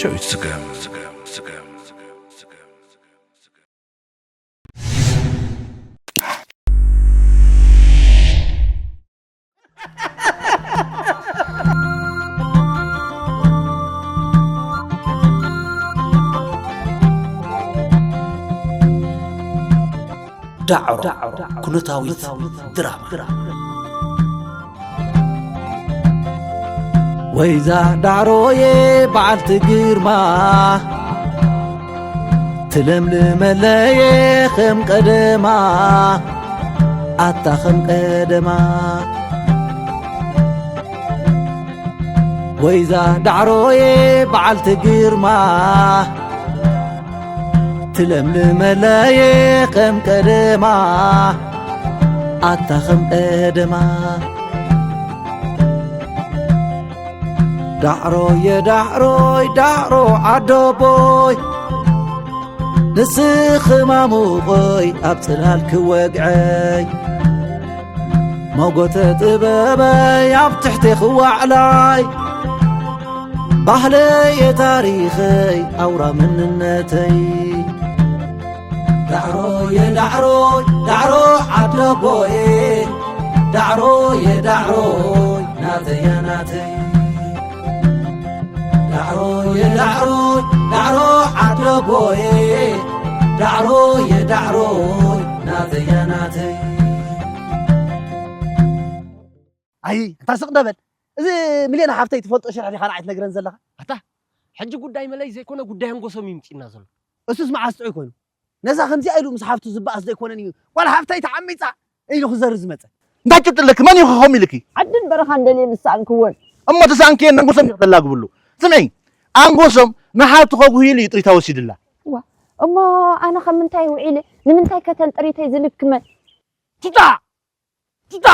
ጨዊት ስገም። ዳዕሮ ኩነታዊት ድራማ። ወይዛ ዳዕሮዬ በዓልቲ ግርማ፣ ትለምልመለየ ከም ቀደማ፣ ኣታ ከም ቀደማ። ወይዛ ዳዕሮዬ በዓልቲ ግርማ፣ ትለምልመለየ ከም ቀደማ፣ ኣታ ከም ቀደማ። ዳዕሮየ ዳዕሮይ ዳዕሮ ዓደቦይ፣ ንስኺ ማሙቐይ ኣብ ጽላል ክወግዐይ፣ መጎተ ጥበበይ ኣብ ትሕቲ ክዋዕላይ፣ ባህለየ ታሪኸይ ኣውራ መንነተይ። ዳዕሮየ ዳዕሮይ ዳዕሮ ዓደቦየ፣ ዳዕሮየ ዳዕሮይ ናተያ ናተይ። ዳዕሮየ ዳዕሮይ ዳዕሮ ዓደቦየ፣ ዳዕሮየ ዳዕሮይ ናተያ ናተይ። ኣይ፣ እንታ ስቕ ደበል። እዚ ሚልዮን ሓፍተይ ትፈልጦ ሽርሒ ዲኻ ንዓይ ትነግረን ዘለኻ? ኣታ፣ ሕጂ ጉዳይ መለይ ዘይኮነ ጉዳይ ኣንጎሶም እዩ ምጺእና ዘሎ። እሱስ መዓስ ጥዑይ ኮይኑ? ነዛ ከምዚኣ ኢሉ ምስ ሓፍቱ ዝበኣስ ዘይኮነን እዩ። ጓል ሓፍተይ ተዓሚጻ ኢሉ ክዘርብ ዝመጸ። እንታይ ጭብጢ ኣለኪ? መን እዩ ክኾም ኢልኪ? ዓድን በረኻን ደልየ ዝሰኣንክወን። እሞ ተሰኣንክየን ኣንጎሶም እዩ ክተላግብሉ። ስምዒ፣ ኣንጎሶም ንሓፍቱ ከጉሂ ኢሉ እዩ ጥሪታ ወሲድላ። ዋ፣ እሞ ኣነ ከም ምንታይ ውዒለ? ንምንታይ ከተን ጥሪተይ ዝልክመን? ቱታ! ቱታ!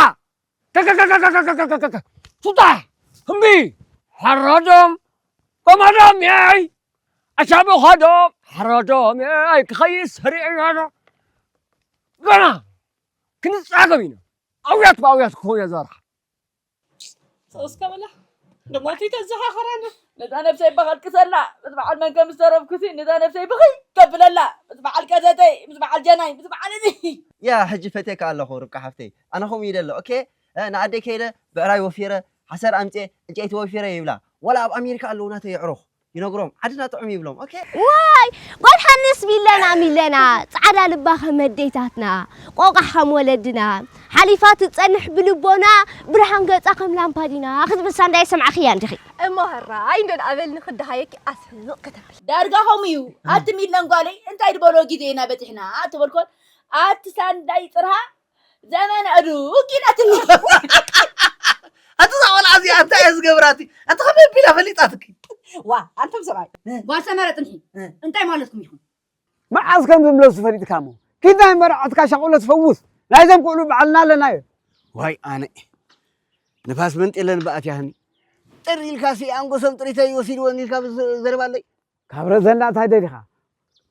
ከከከከከከከከከ! ቱታ! እምቢ! ሓራዶም! ቆማዶም የይ! ኣሻብኾዶም! ሓራዶም የይ! ክኸይድ ሰሪዕና ዶ? ገና ክንጻገም ኢና። ኣውያት ብኣውያት ክኸውን እየ ዘርሓ። ሰው እስከ በላ። ደሞ እቲ ተዘኻኸራና። ነዛ ነብሰይ እባ ከልቅሰላ፣ ምስ በዓል መን ከም ዝተረፍኩሲ፣ ነዛ ነብሰይ ብኽይ ከብለላ፣ ምስ በዓል ቀዘተይ፣ ምስ በዓል ጀናይ፣ ምስ በዓል እዚ። ያ፣ ሕጂ ፈትየካ ኣለኹ ርብቃ ሓፍተይ። ኣነ ከምኡ ይደለ፣ ኦኬ? እ፣ ንኣደይ ከይደ፣ ብዕራይ ወፊረ፣ ሓሰር ኣምፅኤ፣ ዕንጨይቲ ወፊረ ይብላ። ዋላ ኣብ ኣሜሪካ ኣለዉ ናተይ የዕሩኽ። ይነግሮም፣ ዓድና ጥዑም ይብሎም፣ ኦኬ? ዋይ! ጓል ሓንስ ሚለና፣ ሚለና፣ ጻዕዳ ልባ ከም ኣዴታትና፣ ቆቋሕ ከም ወለድና፣ ሓሊፋ ትጸንሕ ብልቦና፣ ብርሃን ገጻ ከም ላምፓዲና ክትብል ሳንዳይ ሰምዓኽያ እንዲኺ? እሞ ህራይ እንዶ ንኣበል ንኽደሃየኪ ኣስሕቕ ከተብል። ዳርጋ ከምኡ እዩ። ኣቲ ሚለን ጓለይ፣ እንታይ ዝበሎ ግዜ ኢና በጺሕና? ኣቲ በልኮን፣ ኣቲ ሳንዳይ ጽርሃ፣ ዘመን ኣእዱግ ኢላትኒ። ኣቲ እዛ ቆልዓ እዚኣ እንታይ እያ ዝገብራቲ? ኣቲ ከመይ ኣቢላ ፈሊጣትኪ? ዋ፣ ኣንቱም ሰብኣይ፣ እ። ጓል ሰመረ ጽንሒ፣ እ። እንታይ ማለትኩም ኢኹም? መዓስ ከም ዝምለሱ ፈሊጥካ እሞ። ኪድ ናይ መርዓትካ ሻቑሎ ትፈውስ። ናይዞም ቆልዑ ባዕልና ኣለናዮ። ዋይ ኣነ። ንፋስ መንጢለን በኣት ያህኒ። ጥር ኢልካ ሲ ኣንጎሶም ጥሪተይ ወሲድወን ኢልካ ብዝ-፣ ዘረባ ኣለይ። ካብ ረዘንዳ እንታይ ደሊኻ?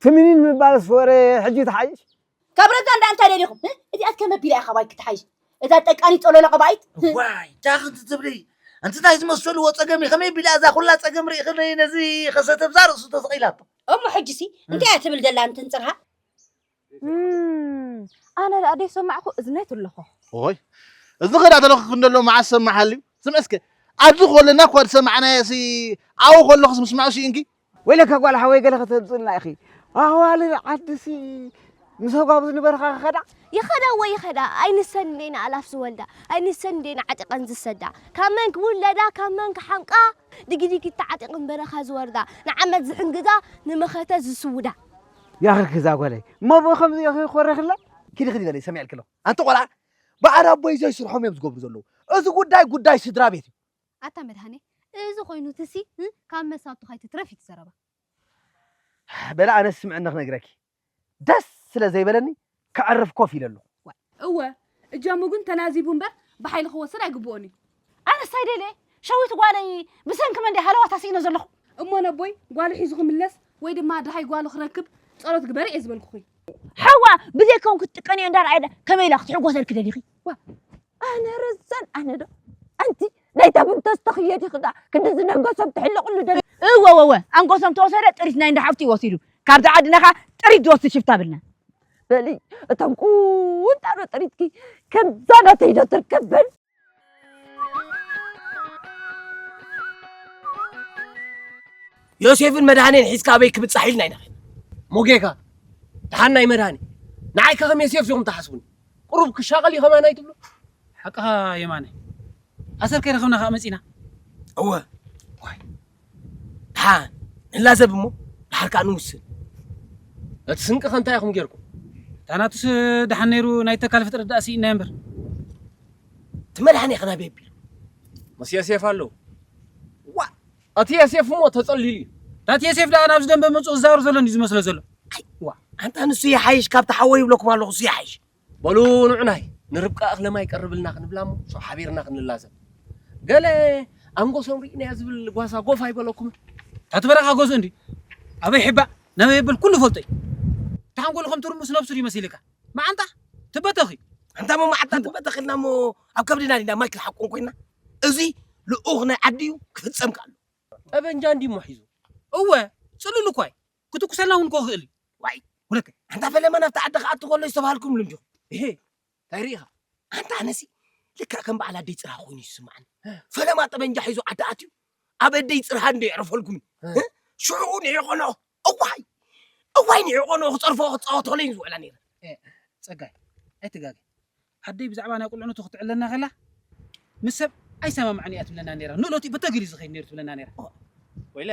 ትምኒን ምባልስ ወረ ሕጂ ተሓይሽ? ካብ ረዘንዳ እንታይ ደሊኹም? እ? እዚኣት ከመ ቢላ ኢኻ ባይ ክትሓይሽ? እዛ ጠቃኒ ጸሎሎ ቀባኢት? ዋይ፣ ዳኽ እንትትብሊ፣ እንትታይ ዝመሰልዎ ጸገም እዩ? ከመይ ቢላ እዛ ኩላ ጸገም ርኢኽለይ ነዚ ኸሰተብዛ ርእሱ ተሰቒላቶ? እሞ ሕጂሲ እንታይ እያ ትብል ዘላ እንትንጽርሃ? እም፣ ኣነ ደኣ ደይሰማዕኩ እዝነይ ትለኾ። ኦይ፣ እዚ ኸዳ ተለኹ ክንደሎ መዓስ ሰማዕ ሃልዩ? ስምዒ እስከ፣ ኣብዚ ኮለና እኳ ዝሰማዕናዮ ሲ፣ ኣብኡ ከለኹስ ምስማዑ ስኢንኪ? ወይለከ ጓል ሓወይ ገለ ከተምጽልና ኢኺ። ኣዋልድ ዓድሲ ምስ ኣጓብዝ ንበረኻ ክኸዳ? ይኸዳ ወይ ይኸዳ፣ ኣይንሰን እንዴና ኣላፍ ዝወልዳ፣ ኣይንሰን እንዴና ዓጢቐን ዝሰዳ። ካብ መን ክውለዳ፣ ካብ መን ክሓንቃ፣ ድግዲጊት ተዓጢቕን በረኻ ዝወርዳ፣ ንዓመት ዝሕንግዛ፣ ንመኸተ ዝስውዳ። ያኽኪ እዛ ጓለይ፣ እሞ ብኡ ከምዚ ኢኺ ኮረኽላ? ኪዲ ኪዲ በለይ፣ ሰሚዐልኪ ኣለኹ። ኣንቲ ቆልዓ፣ በዓል ኣቦይ ዘይስርሖም እዮም ዝገብሩ ዘለዉ። እዚ ጉዳይ፣ ጉዳይ ስድራ ቤት እዩ። ኣታ መድሃኔ፣ እዚ ኮይኑ ትሲ፣ እ፣ ካብ መሳቱ ካይትትረፍ እዩ ትዘረባ። በላ ኣነስ ስምዕኒ ክነግረኪ። ደስ ስለ ዘይበለኒ፣ ከዕርፍ ኮፍ ኢለ ኣለኹ። እወ፣ እጃሙ ግን ተናዚቡ እምበር፣ ብሓይሊ ክወስድ ኣይግብኦን እዩ። ኣነስ ኣይደልየ፣ ሸዊት ጓለይ ብሰንኪ መን ድየ ሃለዋታ ስኢነ ዘለኹ? እሞ ነቦይ፣ ጓሉ ሒዙ ክምለስ፣ ወይ ድማ ደሃይ ጓሉ ክረክብ፣ ጸሎት ግበሪ እየ ዝበልኩኺ። ሓዋ፣ ብዘይከውን ክትጥቀንዮ እንዳረኣየ ከመይ ኢላ ክትሕጎሰልኪ ደሊኺ? ዋ፣ ኣነ ረዘን፣ ኣነ ዶ? ኣንቲ ናይታ ቡን ተስተኽዮ ዲኺ ደኣ ክንድዚ ነንገሶም ትሕልቕሉ ደለ? እወ፣ እወ፣ እወ። ኣንገሶም ተወሰደ፣ ጥሪት ናይ እንዳ ሓፍቱ ይወሲዱ። ካብዛ ዓድና ኸኣ ጥሪት ዝወስድ ሽፍታ ብልና። በሊ፣ እቶም ቁንጣሮ ጥሪትኪ ከምዛ ናተይ ዶ ትርከብ በል? ዮሴፍን መድሃኔን ሒዝካ ኣበይ ክብጻሕ ኢልና ኢና ኸይድና። ሞጌካ፣ ደሓን ናይ መድሃኔ። ንዓይ ከ ከም ዮሴፍ ዲኹም ትሓስቡኒ? ቁሩብ ክሻቐል እዩ ከማን ኣይትብሉ? ሓቅኻ የማነ። ኣሰር ከይረኸብና ከኣ መጺና። እወ። ዋይ። ደሓን ንላዘብ እሞ ደሓር ከኣ ንውስን። እቲ ስንቂ ከ እንታይ ኢኹም ጌርኩም? እታ ናቱስ ደሓን ነይሩ ናይ ተካል ፍጥረት ደኣ ስኢናዮ እምበር። እቲ መድሃኔ ከ ናበይ ኣቢሉ? ምስ ዮሴፍ ኣለዉ። ዋ! እቲ ዮሴፍ እሞ ተጸሊሉ እዩ። እታ እቲ ዮሴፍ ደኣ ናብዚ ደንበ መጹ ክዛወር ዘሎ እንድዩ ዝመስሎ ዘሎ። ኣይ ዋ! ኣንታ ንሱ ይሓይሽ ካብቲ ሓወይ ይብለኩም ኣለኹ እሱ ይሓይሽ። በሉ ንዑ ናይ ንርብቃ እኽለ ማይ ቀርብልና ክንብላ እሞ ሶ ሓቢርና ክንላዘብ። ገለ ኣንጎሶም ርኢናያ ዝብል ጓሳ ጎፍ ኣይበለኩምን። እታ ትበረኻ ጎዞ እንዲ ኣበይ ሒባ ናበይ የብል ኩሉ ፈልጦ እዩ። እቲ ሓንጎሉ ከም ትርሙስ ነብሱ ድዩ መሲልካ? መዓንጣ ትበተኺ። ኣንታ እሞ መዓንጣ ትበተኺ ኢልና እሞ ኣብ ከብድና ዲና ማይ ክንሓቁን ኮይና? እዚ ልኡኽ ናይ ዓዲ እዩ ክፍጸም ከኣሉ። ጠበንጃ እንዲ እሞ ሒዙ። እወ ጽሉል እኳ እዩ ክትኩሰልና እውን እኮ ክእል እዩ። ዋይ ወለከ ኣንታ ፈለማ ናብቲ ዓዲ ክኣቱ ከሎ ዝተባሃልኩምሉ እንዲኹም። እሄ እንታይ ርኢኻ? ኣንታ ኣነሲ ልክዕ ከም በዓል ኣደይ ጽርሃ ኮይኑ ይስምዓኒ። ፈለማ ጠበንጃ ሒዙ ዓዲ ኣትዩ ኣብ ኣደይ ጽርሃ እንዶ የዕርፈልኩም። ሽዑ ንዒቆኖ እዋይ እዋይ ንዒቆኖ ክጸርፎ ክጻወተለይ ዝውዕላ ነይረ። ጸጋይ ኣይትጋገ። ኣደይ ብዛዕባ ናይ ቁልዕነቱ ክትዕለና ከላ ምስ ሰብ ኣይሰማማዕን እያ ትብለና ነይራ። ንእለቱ በተግሪ ዝኸይድ ነይሩ ትብለና ነይራ። ወይለ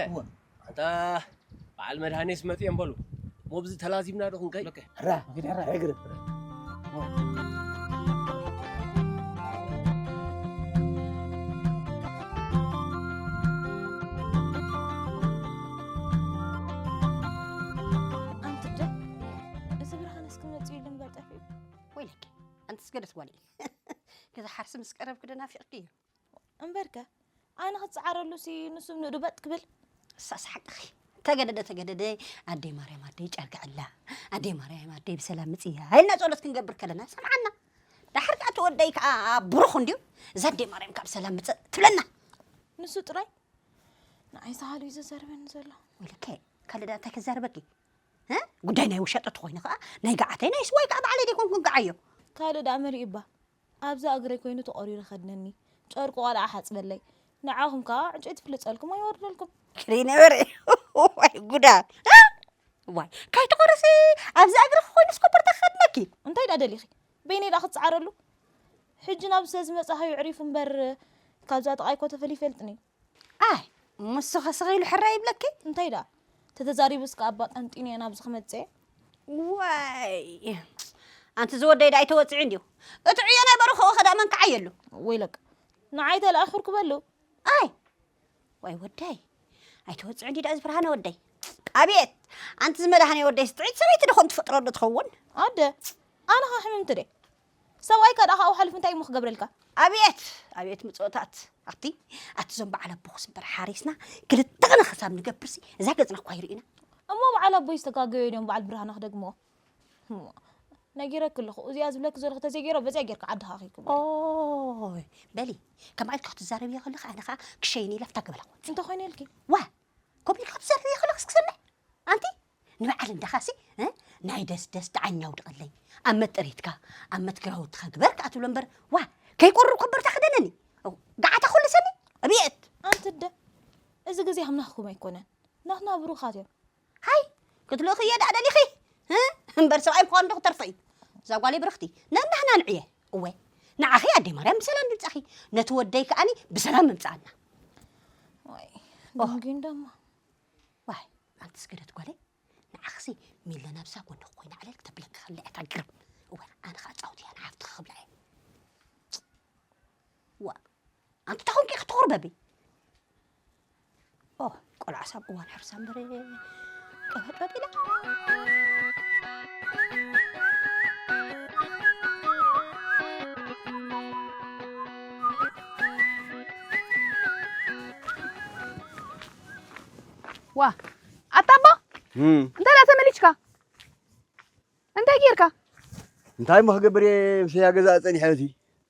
ኣንታ በዓል መድሃኔስ መፅኦም በሉ ሞብዚ ተላዚብና ዶ ክንከይ ኣንቲ ደ እዚ ብርሃንስ ክመፅኡ ኢሉ እምበር ጠፊኡ ወይለኪ ኣንቲ ስገደት ጓለይ ገዛ ሓርሲ ምስ ቀረብኪ ዶ ናፊቕኪ እዩ እምበርከ ኣነ ክፀዓረሉሲ ንሱ ንእዱ በጥ ክብል እሳስ ሓቅኺ ተገደደ ተገደደ ኣደይ ማርያም ኣደይ ጨርግዐላ ኣደይ ማርያም ኣደይ ብሰላም ምፅያ ኢልና ፀሎት ክንገብር ከለና ሰምዓና ዳሕር ከዓ ተወደይ ከዓ ብሩኽ እንድዩ እዛ ኣደይ ማርያም ካብ ሰላም ምፅእ ትብለና ንሱ ጥራይ ንዓይ ሳሃሉ እዩ ዘዘርበኒ ዘሎ ወለከ ካልእ ዳ እንታይ ከዛርበኪ ጉዳይ ናይ ውሸጢ ተኾይኑ ከዓ ናይ ገዓተይ ናይ ስዋይ ከዓ ባዕለይ ደይኮንኩ ንገዓዮ ካልእ ዳ መሪኡ እባ ኣብዛ እግረይ ኮይኑ ተቖሪሩ ከድነኒ፣ ጨርቁ ቆልዓ ሓፅበለይ፣ ንዓኹም ከዓ ዕንጨይቲ ፍልፀልኩም ኣይወርደልኩም። ክደይ ነበረ ዋይ ጉዳ ዋይ ካይተቆረሲ ኣብዛ እግርኺ ኮይኑስ ኮበርታ ክኸድነኪ። እንታይ ደኣ ደሊኺ? በይነይ ደኣ ክትፀዓረሉ? ሕጂ ናብ ሰብ ዝመፃ ሃዩ ዕሪፉ እምበር ካብዛ ጥቓይ እኮ ተፈሊፈ ይፈልጥኒ። ኣይ ሙስኸ ስቕ ኢሉ ሕራይ ይብለኪ። እንታይ ደኣ ተተዛሪቡስ ከኣ ኣባ ቀንጢንዮ ናብዚ ክመጽእ እየ። ዋይ ኣንቲ ዝወደይ ደኣ ኣይተወፅዒ እንድዩ እቲ ዕዮ ናይ በረኽኡ ኸዳ መንካዓ የሉ። ወይለክ ንዓይ ተለኣኹር ክበሉ። ኣይ ዋይ ወደይ ኣይተወፅዒ እንዲ ደኣ ዝብርሃነ ወደይ። ኣቤት ኣንቲ ዝመድሃነ ወደይ ስጥዒት ሰበይቲ ዶ ከምቲ ፈጥሮ ዶ ትኸውን። ኣደ ኣነ ኸ ሕምምቲ ደ ሰብኣይካ ደኣ ካብኡ ሓሊፉ እንታይ እሞ ክገብረልካ? ኣብየት ኣብየት ምጽኦታት ኣቲ ኣቲ ዞም በዓል ኣቦኹስ እምበር ሓሪስና ክልተ ቅነ ክሳብ ንገብርሲ እዛ ገጽና እኳ ይርኢና። እሞ በዓል ኣቦይ ዝተጋገዮ ድዮም በዓል ብርሃና ክደግምዎ? ነጊረኪ ኣለኹ እዚኣ ዝብለኪ ዘለኹ ተዘይገይሮ በዚኣ ጌርካ ዓድኻ ከይክብሎ። ኦይ በሊ ከም ዓይልካ ክትዛረብዮ ከለኻ ኣነ ኸኣ ክሸይኒ ኢለ ፍታ ገበላ ኮንት። እንተ ኮይነ ኢልኪ? ዋ ከምኡ ኢልካ ክትዛረብዮ ከለኽስ ክሰምዕ ኣንቲ ንበዓል እንዳኻሲ ናይ ደስደስ ደዓኛ ውድቐለይ ኣብ መጠሪትካ ኣብ መትግራውትኻ ግበር ከኣ ትብሎ እምበር ዋ ከይቆርብ ከበርታ ክደነኒ ጋዓታ ኮልሰኒ ኣብየት ኣንቲ እደ እዚ ግዜ ከም ናህኩም ኣይኮነን ናትና ብሩኻት እዮም ሃይ ክትልእኽዮ ደኣ ደሊኺ እምበር ሰብኣይ ምዃኑ ዶ ክተርፎ እዩ እዛ ጓለይ ብርኽቲ ነናህና ንዕየ እወ ንዓኺ ኣደይ ማርያም ብሰላም ድምፃኺ ነቲ ወደይ ከኣኒ ብሰላም ምምፅኣና ደንጊን ደማ ዋይ ኣንቲ ስገደት ጓለይ ንዓኽሲ ሚለ ናብዛ ጎንኺ ኮይና ዕለል ክተብለኪ ከላ እያ እታ ግርም እወ ኣነ ከዓ ፃውቲ እያ ንሓፍትኺ ክብላ እየ ዋ ኣንቲ እንታይ ኮንኪ ኢኺ ትኹርበቢ ኦ ቆልዓ ሳብ እዋን ሕርሳ እምበር ቀበጥበጥ ኢላ ዋ ኣታ ኣቦ እንታይ ደኣ ተመሊስካ እንታይ ጌርካ እንታይ እሞ ክገብር እየ ምሸያ ገዛ ጸኒሐ እቲ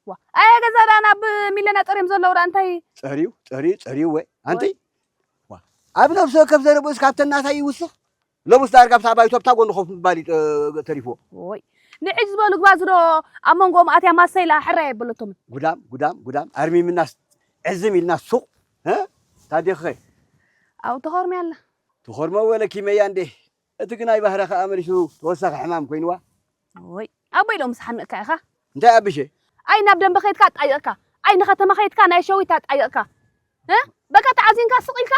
ዋ ኣየ ገዛ ደኣ ናብ ሚለና ጸሪም ዘለዉ ደኣ እንታይ? ጸሪዩ ጸሪዩ ጸሪዩ ወይ ኣንቲ ዋ ኣብ ነፍሲ ወከፍ ዘረብኡስ ካብተን ናታይ ይውስኽ። ሎምስ ዳርጋ ኣብታ ባይቶ ኣብታ ጎኒ ኮፍ ምባል እዩ፣ እ፣ ተሪፍዎ። ወይ ንዕጅ ዝበሉ ግባዝዶ ኣብ መንጎኦም ኣትያ ማሰይላ ሕራይ ኣይበለቶምን። ጉዳም ጉዳም ጉዳም ኣርሚምናስ ዕዝም ኢልናስ ሱቕ፣ እ? ታዲኽኸ? ኣብኡ ተኾርምያ ኣላ። ትኾርሞ ወለ ኪመያ እንዴ እቲ ግናይ ባህረ ከኣ መሊሱ ተወሳኺ ሕማም ኮይንዋ። ወይ ኣቦይ ሎምስ ሓሚቕካ ኢኻ። እንታይ ኣብሸ? ኣይ ናብ ደንበ ከይድካ ኣጣይቕካ፣ ኣይ ንኸተማ ከይድካ ናይ ሸዊት ኣጣይቕካ። እ? በቃ ተዓዚንካ ስቕ ኢልካ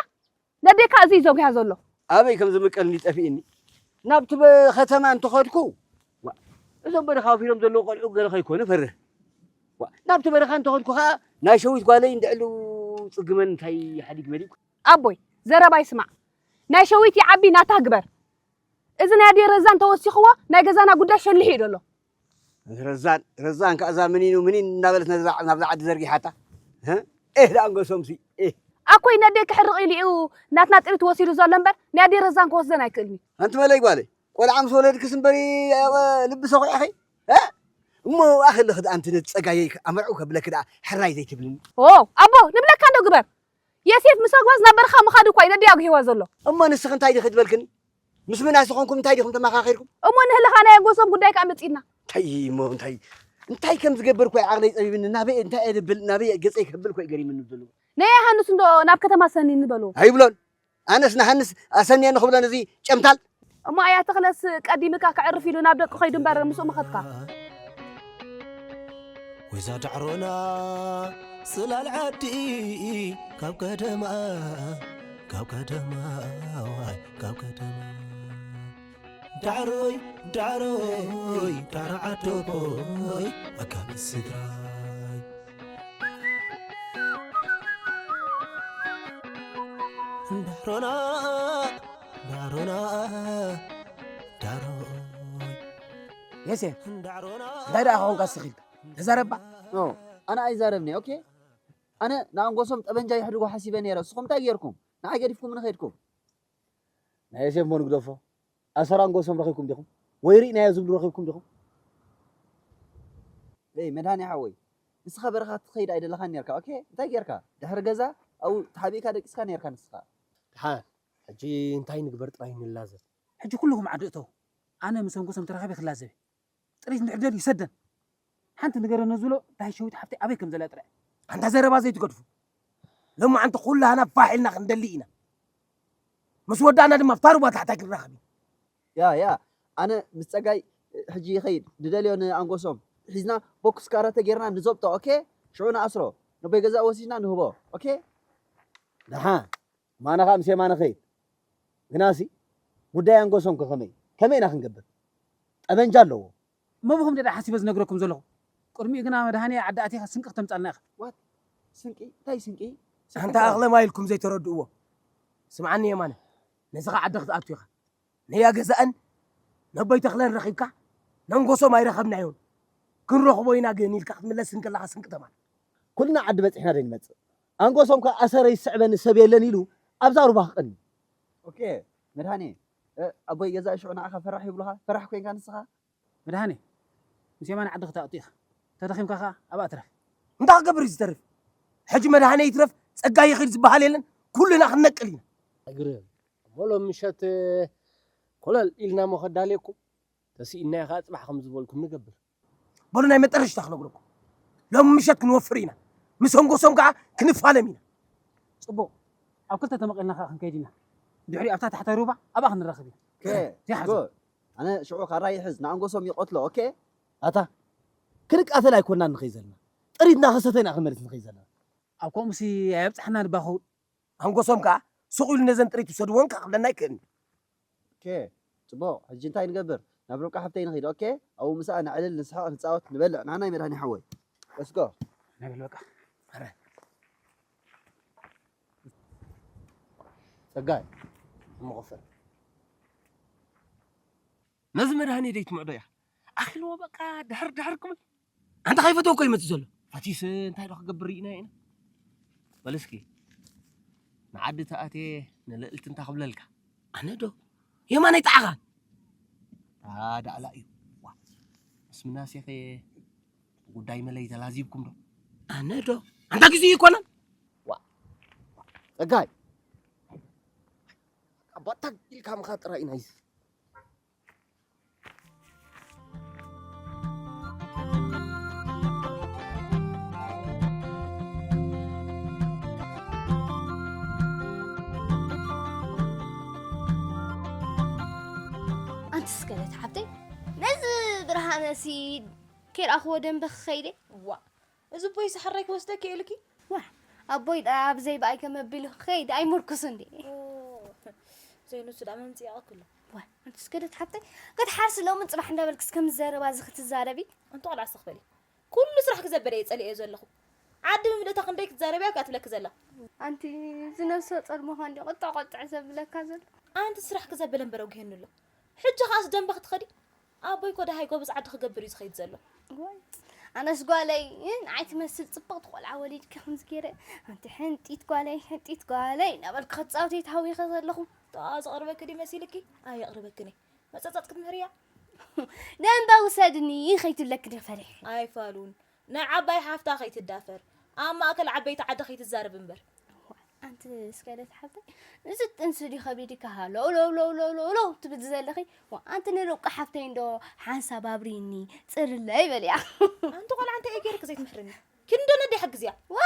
ነዴካ እዚ እዩ ዘጉያ ዘሎ። ኣበይ ከም ዝምቀልኒ ጠፊእኒ። ናብቲ በ- ከተማ እንተኸድኩ ዋ፣ እዞም በረኻ ወፊሮም ዘለዉ ቆልዑ ገለ ከይኮኑ ፈርህ። ዋ፣ ናብቲ በረኻ እንተኸድኩ ኸኣ ናይ ሸዊት ጓለይ እንድዕሉ ጽግመን እንታይ ሓዲግ መሊኩ። ኣቦይ ዘረባይ ስማዕ። ናይ ሸዊት ይዓቢ ናታ ግበር። እዚ ናይ ኣደይ ረዛን ተወሲኽዎ ናይ ገዛና ጉዳይ ሸልሕ እዩ ደሎ። ረዛን ረዛን ከኣ እዛ ምኒኑ ምኒን እናበለት ነዛ ናብዛ ዓዲ ዘርጊሓታ። እ? ኤህ ደኣ ንገሶምሲ ኤህ። ኣኮይ ነዴ ክሕርቕ ኢሉ እዩ ናትና ጥሪት ወሲዱ ዘሎ እምበር ናይ ኣደይ ረዛን ክወስደን ኣይክእልን እዩ። ኣንቲ መለይ ጓለይ ቆልዓ ምስ ወለድክስ እምበሪ ኣበ ልቢ ሰኹዕ ኢኺ። እ? እሞ ኣኽሊ ክድኣ ኣንቲ ነቲ ጸጋየይ ኣመርዑ ከብለኪ ደኣ ሕራይ ዘይትብልኒ። ኦ ኣቦ ንብለካ እንዶ ግበር። የሴፍ ምስ ኣግባዝ ናብ በረኻ ምኻዱ እኳ እዩ ነዲኣ ኣጉሂዋ ዘሎ። እሞ ንስኺ እንታይ ዲኺ ትበልክኒ? ምስ ምናሴ ኾንኩም እንታይ ዲኹም ተመኻኺርኩም? እሞ ንህልኻ ናይ ኣንጎሶም ጉዳይ ከኣ መጺእና። እንታይ እሞ እንታይ እንታይ ከም ዝገብር እኮ እዩ ዓቕለይ ጸቢብኒ። ናበይ እንታይ እየ ድብል ናበይ ገጸይ ከብል እኮ እዩ ገሪምኒ ዘሎ። ናይ ሃንስ እንዶ ናብ ከተማ ሰኒ ንበልዎ። ኣይብሎን። ኣነስ ንሃንስ ኣሰንየ ንኽብሎ ነዚ ጨምታል። እሞ ኣያ ተኽለስ ቀዲምካ ከዕርፍ ኢሉ ናብ ደቂ ኸይዱ እምበር ምስኡ ምኸድካ። ወይዛ ዳዕሮና ጽላል ዓዲ ካብ ቀደማ ካብ ቀደማ ዋይ ካብ ቀደማ ዳዕሮይ ዳዕሮይ ዳዕሮ ዓዶቦይ ኣካል ስድራይ ዳዕሮና ዳዕሮና ዳዕሮይ የሴፍ ዳዕሮና እንታይ ደኣ ኾንካ ስኺልካ ተዛረባ ኖ ኣነ ኣይዛረብኒ ኦኬ ኣነ ንኣንጎሶም ጠበንጃ ይሕድጎ ሓሲበ ነይረ ንስኹም እንታይ ጌርኩም ንዓይ ገዲፍኩም ንኸድኩም ናይ የሴፍ ሞ ንግደፎ ኣሰር ኣንጎሶም ረኺብኩም ዲኹም ወይ ርኢናዮ ዝብሉ ረኺብኩም ዲኹም ይ መድሃኒ ሓወይ ንስኻ በረኻ ትኸይድ ኣይደለኻን ነርካ ኦኬ እንታይ ጌርካ ድሕሪ ገዛ ኣብኡ ተሓቢእካ ደቂስካ ነርካ ንስኻ ድሓን ሕጂ እንታይ ንግበር ጥራይ ንላዘብ ሕጂ ኩልኹም ዓዲ እተው ኣነ ምስ ኣንጎሶም ተራኺበ ክላዘብ ጥሪት እንድሕር ደልዩ ይሰደን ሓንቲ ንገረኒ ዝብሎ ዳይ ሸዊት ሓፍተይ ኣበይ ከም ዘላ ጥራይ ኣንታ ዘረባ ዘይትገድፉ ሎማዓንቲ ኩላህና ፋሕ ኢልና ክንደሊ ኢና ምስ ወዳእና ድማ ኣብታ ሩባ ታሕታይ ክንራኸብ ኢና ያ ያ ኣነ ምስ ጸጋይ ሕጂ ይኸይድ ንደልዮ ንኣንጎሶም ሒዝና ቦክስ ካራተ ጌርና ንዘብጦ ኦኬ ሽዑ ንኣስሮ ነቦይ ገዛ ወሲድና ንህቦ ኦኬ ደሓን ማነ ከዓ ምስ የማነ ኸይድ ግናሲ ጉዳይ ኣንጎሶም ከኸመይ ከመይ ኢና ክንገብር ጠበንጃ ኣለዎ እሞ ብኹም ደዳ ሓሲበ ዝነግረኩም ዘለኹ ቅድሚኡ ግና መድሃኒ ዓዲ ኣቲኻ ስንቂ ክተምፃልና ኢኻ ዋት ስንቂ እንታይ ስንቂ ኣንታ ኣኽለማ ኢልኩም ዘይተረድእዎ ስምዓኒ የማነ ነዚ ኸዓ ዓዲ ክትኣቱ ኢኻ ነያ ገዛእን ነቦይ ተኽለን ረኺብካ ነንጎሶም ኣይረኸብናዮን ክንረኽቦ ኢና ግን ኢልካ ክትምለስ እንከለኻ ስንቂ ተማን ኩልና ዓዲ በፂሕና ዶ ንመፅእ ኣንጎሶም ከ ኣሰረ ይስዕበኒ ሰብ የለን ኢሉ ኣብዛ ሩባ ክቐኒ ኦኬ መድሃኔ ኣቦይ ገዛ ሽዑ ንዓኻ ፈራሕ ይብሉኻ ፈራሕ ኮይንካ ንስኻ መድሃኔ ምስ የማነ ዓዲ ክተኣቱ ኢኻ ተደኺምካ ኸዓ ኣብኣ ትረፍ እንታይ ክገብር እዩ ዝተርፍ ሕጂ መድሃኔ ይትረፍ ጸጋ ይኺድ ዝበሃል የለን ኩልና ክንነቅል ኢና ግርም እሞ ሎም ምሸት ኮለል ኢልና ሞ ከዳልየኩም ተስኢናዮ ኸዓ ጽባሕ ከም ዝበልኩም ንገብር በሉ ናይ መጠረሽታ ክነግረኩም ሎም ምሸት ክንወፍር ኢና ምስ ኣንጎሶም ከዓ ክንፋለም ኢና ጽቡቕ ኣብ ክልተ ተመቒልና ከዓ ክንከይድ ኢና ድሕሪ ኣብታ ታሕታይ ሩባ ኣብኣ ክንራኸብ ኢና ኣነ ሽዑ ካራ ይሕዝ ንኣንጎሶም ይቐትሎ ኦኬ ኣታ ክንቃተል ኣይኮናን ንኸይ ዘለና ጥሪትና ከሰተና ክንመልስ ንኸይ ዘለና ኣብ ከምኡሲ ኣየብፅሐና ንባኸው ኣንጎሶም ከዓ ሱቕ ኢሉ ነዘን ጥሪት ውሰድዎን ከዓ ክብለና ኣይክእልን ኦኬ ፅቡቕ ሕጂ እንታይ ንገብር ናብ ርብቃ ሓፍተይ ንኸይድ ኦኬ ኣብኡ ምስኣ ነዕልል ንስሕቕ ንፃወት ንበልዕ ናናይ መድሃኒ ሓወይ እስጎ ናይ በል በቃ ጸጋይ እሞ ክፈል ነዚ መድሃኒ ደይትምዕዶ እያ ኣኺልዎ በቃ ድሕር ድሕር ክብል ኣንታ ከይፈተው እኮ ይመፅእ ዘሎ ፈቲስ እንታይ ዶ ክገብር ርኢና ኢና በል እስኪ ንዓዲ ተኣትየ ንልእልቲ እንታ ክብለልካ ኣነ ዶ የማነይ ጣዕኻ ዳዕላ እዩ ምስ ምናሴኸ ጉዳይ መለይ ተላዚብኩም ዶ? ኣነ ዶ? ኣንታ ግዜ ይኮነን። ዋ፣ ጸጋይ። ኣባታ ኢልካ ምኻ ጥራይ ኢና ይስ። ኣንቲ ስከለት ሓብተይ፣ ነዚ ብርሃነሲ ከይረኣኽዎ ደንበ ክኸይደ? ዋ፣ እዚ ቦይ ሰሓራይ ክወስደኪ ኢልኪ? ዋ፣ ኣቦይ ደኣ ኣብ ዘይበኣይ ከመቢሉ ክኸይድ ኣይምርኩስ እንዴ? ኦ፣ ዘይኑ እሱ ደኣ መምጽእ ያቐክሎ። ዋ፣ ኣንቲ ስከለት ሓብተይ፣ ክትሓርሲ ሎምን ጽባሕ እንዳበልክስ ከም ዘረባ እዚ ክትዛረቢ? ኣንቲ ቆልዓ ስኽ በሊ። ኩሉ ስራሕ ክዘበለ እየ ጸሊኤ ዘለኹ። ዓዲ ብምልእታ ክንደይ ክትዛረብያ እያ ትብለኪ ዘላ። ኣንቲ እዚ ነብሰ ጾር ምዃን ድዩ ቁጣ ቆጥዕ ዘብለካ ዘሎ? ኣንቲ ስራሕ ክዘበለ እምበር ኣውጊሄኒ ኣሎ። ሕጂ ኸኣስ ደንበ ክትኸዲ? ኣቦይ እኮ ደሃይ ጎበዝ ዓዲ ክገብር እዩ ዝኸይድ ዘሎ። ዋይ፣ ኣነስ ጓለይ፣ እ፣ ንዓይ ትመስል ጽብቕቲ ቆልዓ ወሊድኪ ከምዚ ገይረ፣ ኣንቲ ሕንጢት ጓለይ፣ ሕንጢት ጓለይ እናበልኩ ክጻወት እየ ተሃዊኸ ዘለኹ። ጣ ዝቐርበኪ ድዩ መሲልኪ? ኣየቕርበክን እየ። መጸጸጽ ክትምህርያ? ደንበ ውሰድኒ ከይትብለኪ ዶ ፈሪሐ? ኣይፋሉን። ናይ ዓባይ ሓፍታ ከይትዳፈር። ኣብ ማእከል ዓበይቲ ዓዲ ከይትዛረብ እምበር። ኣንቲ ስከለት ሓፍተይ፣ እዚ ጥንሲ ድዩ ከቢድካ ሃሎ ሎ ሎ ሎ ሎ ሎ ትብል ዘለኺ? ዋ፣ ኣንቲ ንርብቃ ሓፍተይ እንዶ ሓንሳብ ኣብሪኒ፣ ጽርለይ በልያ። ኣንቲ ቆልዓ እንታይ እየ ገይርኪ ዘይትምሕርኒ? ኪዲ እንዶ ነደይ ሓግዝያ። ዋ፣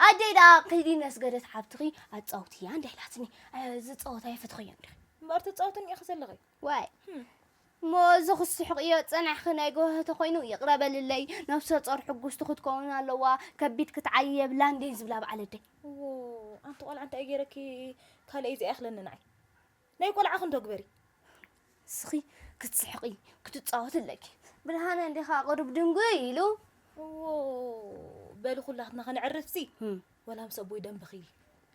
ኣደይ ደኣ ኪዲ ነስገደት ሓብትኺ ኣጻውትያ እንዳ ኢላትኒ። ኣየ፣ እዚ ጸወታ የፈትኸዮ እንዲኺ። እምበር ትጻወትኒ ኢኺ ዘለኺ። ዋይ። ህም። እሞ እዚ ክስሕቕ እዮ ጸናሕኺ ናይ ጎሆ ተኾይኑ ይቕረ በልለይ። ነብሰ ጾር ሕጉስቲ ክትከውን ኣለዋ። ከቢድ ክትዓዪ የብላን ደይ ዝብላ በዓል ኣደይ። እዎ፣ ኣንቲ ቆልዓ እንታይ ገይረኪ ካልእ እዩ ዘይኣኽለኒ ንዓይ። ናይ ቆልዓ ክንዶ ግበሪ። እስኺ ክትስሕቒ፣ ክትጻወቲ ኣለኪ። ብርሃነ እንዲኻ ቅሩብ ድንጉይ ኢሉ። እዎ፣ በሊ ኩላትና ከነዕርፍሲ። ህም። ወላ ምስ ኣቦይ ደንበኺ።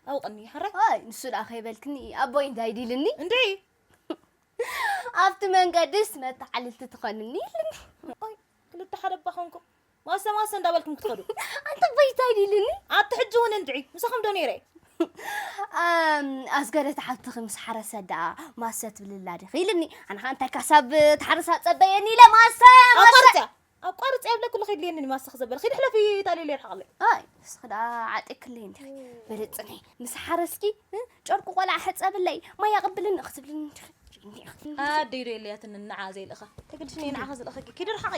ኣውቕኒ፣ ሓራይ? ኣይ፣ ንሱ ደኣ ከይበልክኒ፣ ኣቦይ እንታይ ዲልኒ? እንድዒ። ኣብቲ መንገድስ መተዓልልቲ ትኾንኒ ኢልኒ። ኣይ፣ ክልተ ሓደ እባ ኾንኩም። ማሰ ማሰ እንዳበልኩም ክትኸዱ። ኣንተ ኣቦይ እንታይ ዲልኒ? ኣቲ ሕጂ እውን እንድዒ፣ ምሳኹም ዶ ነይረ? ኣም፣ ኣስገደት ሓብትኺ ምስ ሓረሰት ደኣ ማሰ ትብልላ ዲኺ ኢልኒ። ኣነ ኸኣ እንታይ ካሳብ ትሓርሳ ጸበየኒ ኢለ ማሰ፣ ማሰ። ኣቋርጽያ፣ ኣቋርጽያ ይብለኪ ኣለኹ የድልየኒ ማሰ ክዘበል። ኺዲ ሕለፊ ታሊ ኢለ ይርሓቐለይ። ኣይ፣ ንስኺ ደኣ ዓጢክለይ እንዲኺ። በሊ ጽንሒ፣ ምስ ሓረስኪ፣ እ፣ ጨርቂ ቆልዓ ሕጸብለይ፣ ማይ ኣቐብልኒ ክትብልኒ እንዲኺ። ኣደይ ዶ የለያትን ንዓ ዘይልእኻ። ተግድሽኒ ንዓኻ ዝልእኸኪ። ኪዲ ርሓቒ።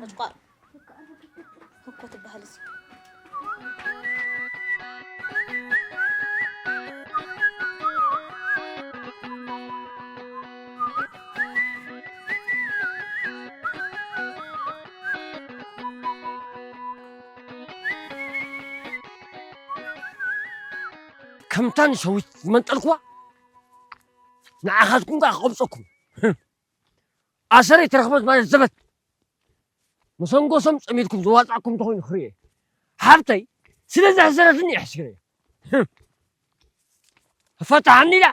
መጭቋር። እኮ ትበሃል እዚ። ከምታ ንሸዊት ዝመንጠልኩዋ ንዓኻትኩም ከኣ ክቐብጸኩም። ኣሰረይ ተረኽበት ማለት ዘበት። መሰንጎሶም ጸሚድኩም ዝዋጻእኩም እንተኾይኑ ክርእየ። ሓብተይ ስለ ዘሕዘነትኒ እየ ሕሲረያ። ህም። ፈታሓኒ ኢላ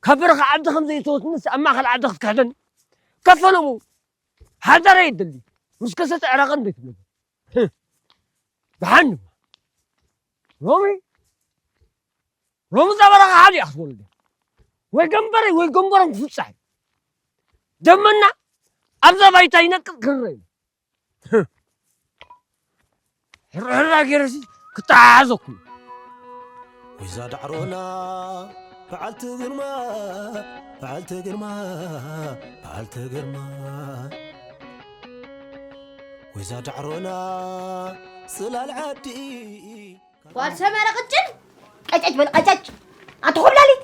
ካብ በረኻ ዓዲ ከም ዘይተወትንስ ኣብ ማእከል ዓዲ ክትክሕደኒ። ከፈለሙ ሓዳር እየ ደሊ። ምስ ከሰተ ዕራቐ እንዴት ትብለኒ? ህም። ደሓን ድማ። ሎሚ ሎሚ እዛ በረኻ ሓደ እያ ክትወልድ። ወይ ገንበረይ ወይ ገንበሮም ክፍጻሕ እዩ። ደመና ኣብዛ ባይታ ይነቅል ክርረ እዩ። ሕርሕራ ገይረሲ ክተሓሓዘኩም። ወይዛ ዳዕሮና በዓልቲ ግርማ፣ በዓልቲ ግርማ፣ በዓልቲ ግርማ። ወይዛ ዳዕሮና ጽላል ዓዲ። ጓል ሰመረ ቅጭን ቀጨጭ በል ቀጨጭ። ኣቲ ኾብላሊት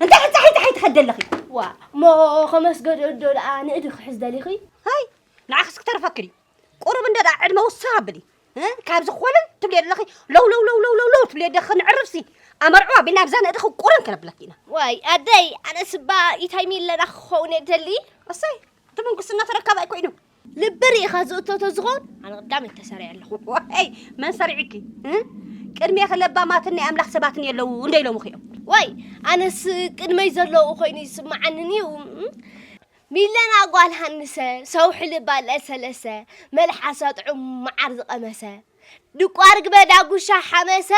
እንታይ ሕጻ ሕጻ ሕይ ትኸዲ ኣለኺ? ዋ፣ እሞ ከመስገዶ ዶ ደኣ ንእዲ ክሕዝ ደሊኺ? ሃይ፣ ንዓኽስ ክተርፈኪ ድዩ? ቁሩብ እንዶ ደኣ ዕድመ ውስኽ ኣብሊ። እ? ካብዚ ኮለል ትብልዮ ዘለኺ ለው ለው ለው ለው ለው ለው ትብልዮ ደኺ ንዕርፍሲ። ኣመርዕዋ ቢልና ኣብዛ ንእድኺ ቁርን ከነብለኪ ኢና። ዋይ፣ ኣደይ፣ ኣነስ እባ ኢታይ ሚለና ክኸውን እየ ደሊ። እሰይ፣ እቲ ምንኩስና ተረካባይ ኮይኑ። ልቢ ርኢኻ ዝእቶ ተዝኾን፣ ኣነ ቀዳመይ ተሰሪዐ ኣለኹ። ዋይ፣ መን ሰሪዕኪ? እ? ቅድሜኺ ለባማትን ናይ ኣምላኽ ሰባትን የለዉ እንዶ ኢሎምኺ እዮም። ዋይ፣ ኣነስ ቅድመይ ዘለዉ ኮይኑ ይስምዓንን እዩ። እ? ሚለና ጓል ሃንሰ፣ ሰውሒ ልባ ለሰለሰ፣ መልሓሳ ጥዑም መዓር ዝቐመሰ፣ ድቋ ርግበ ዳጉሻ ሓመሰ፣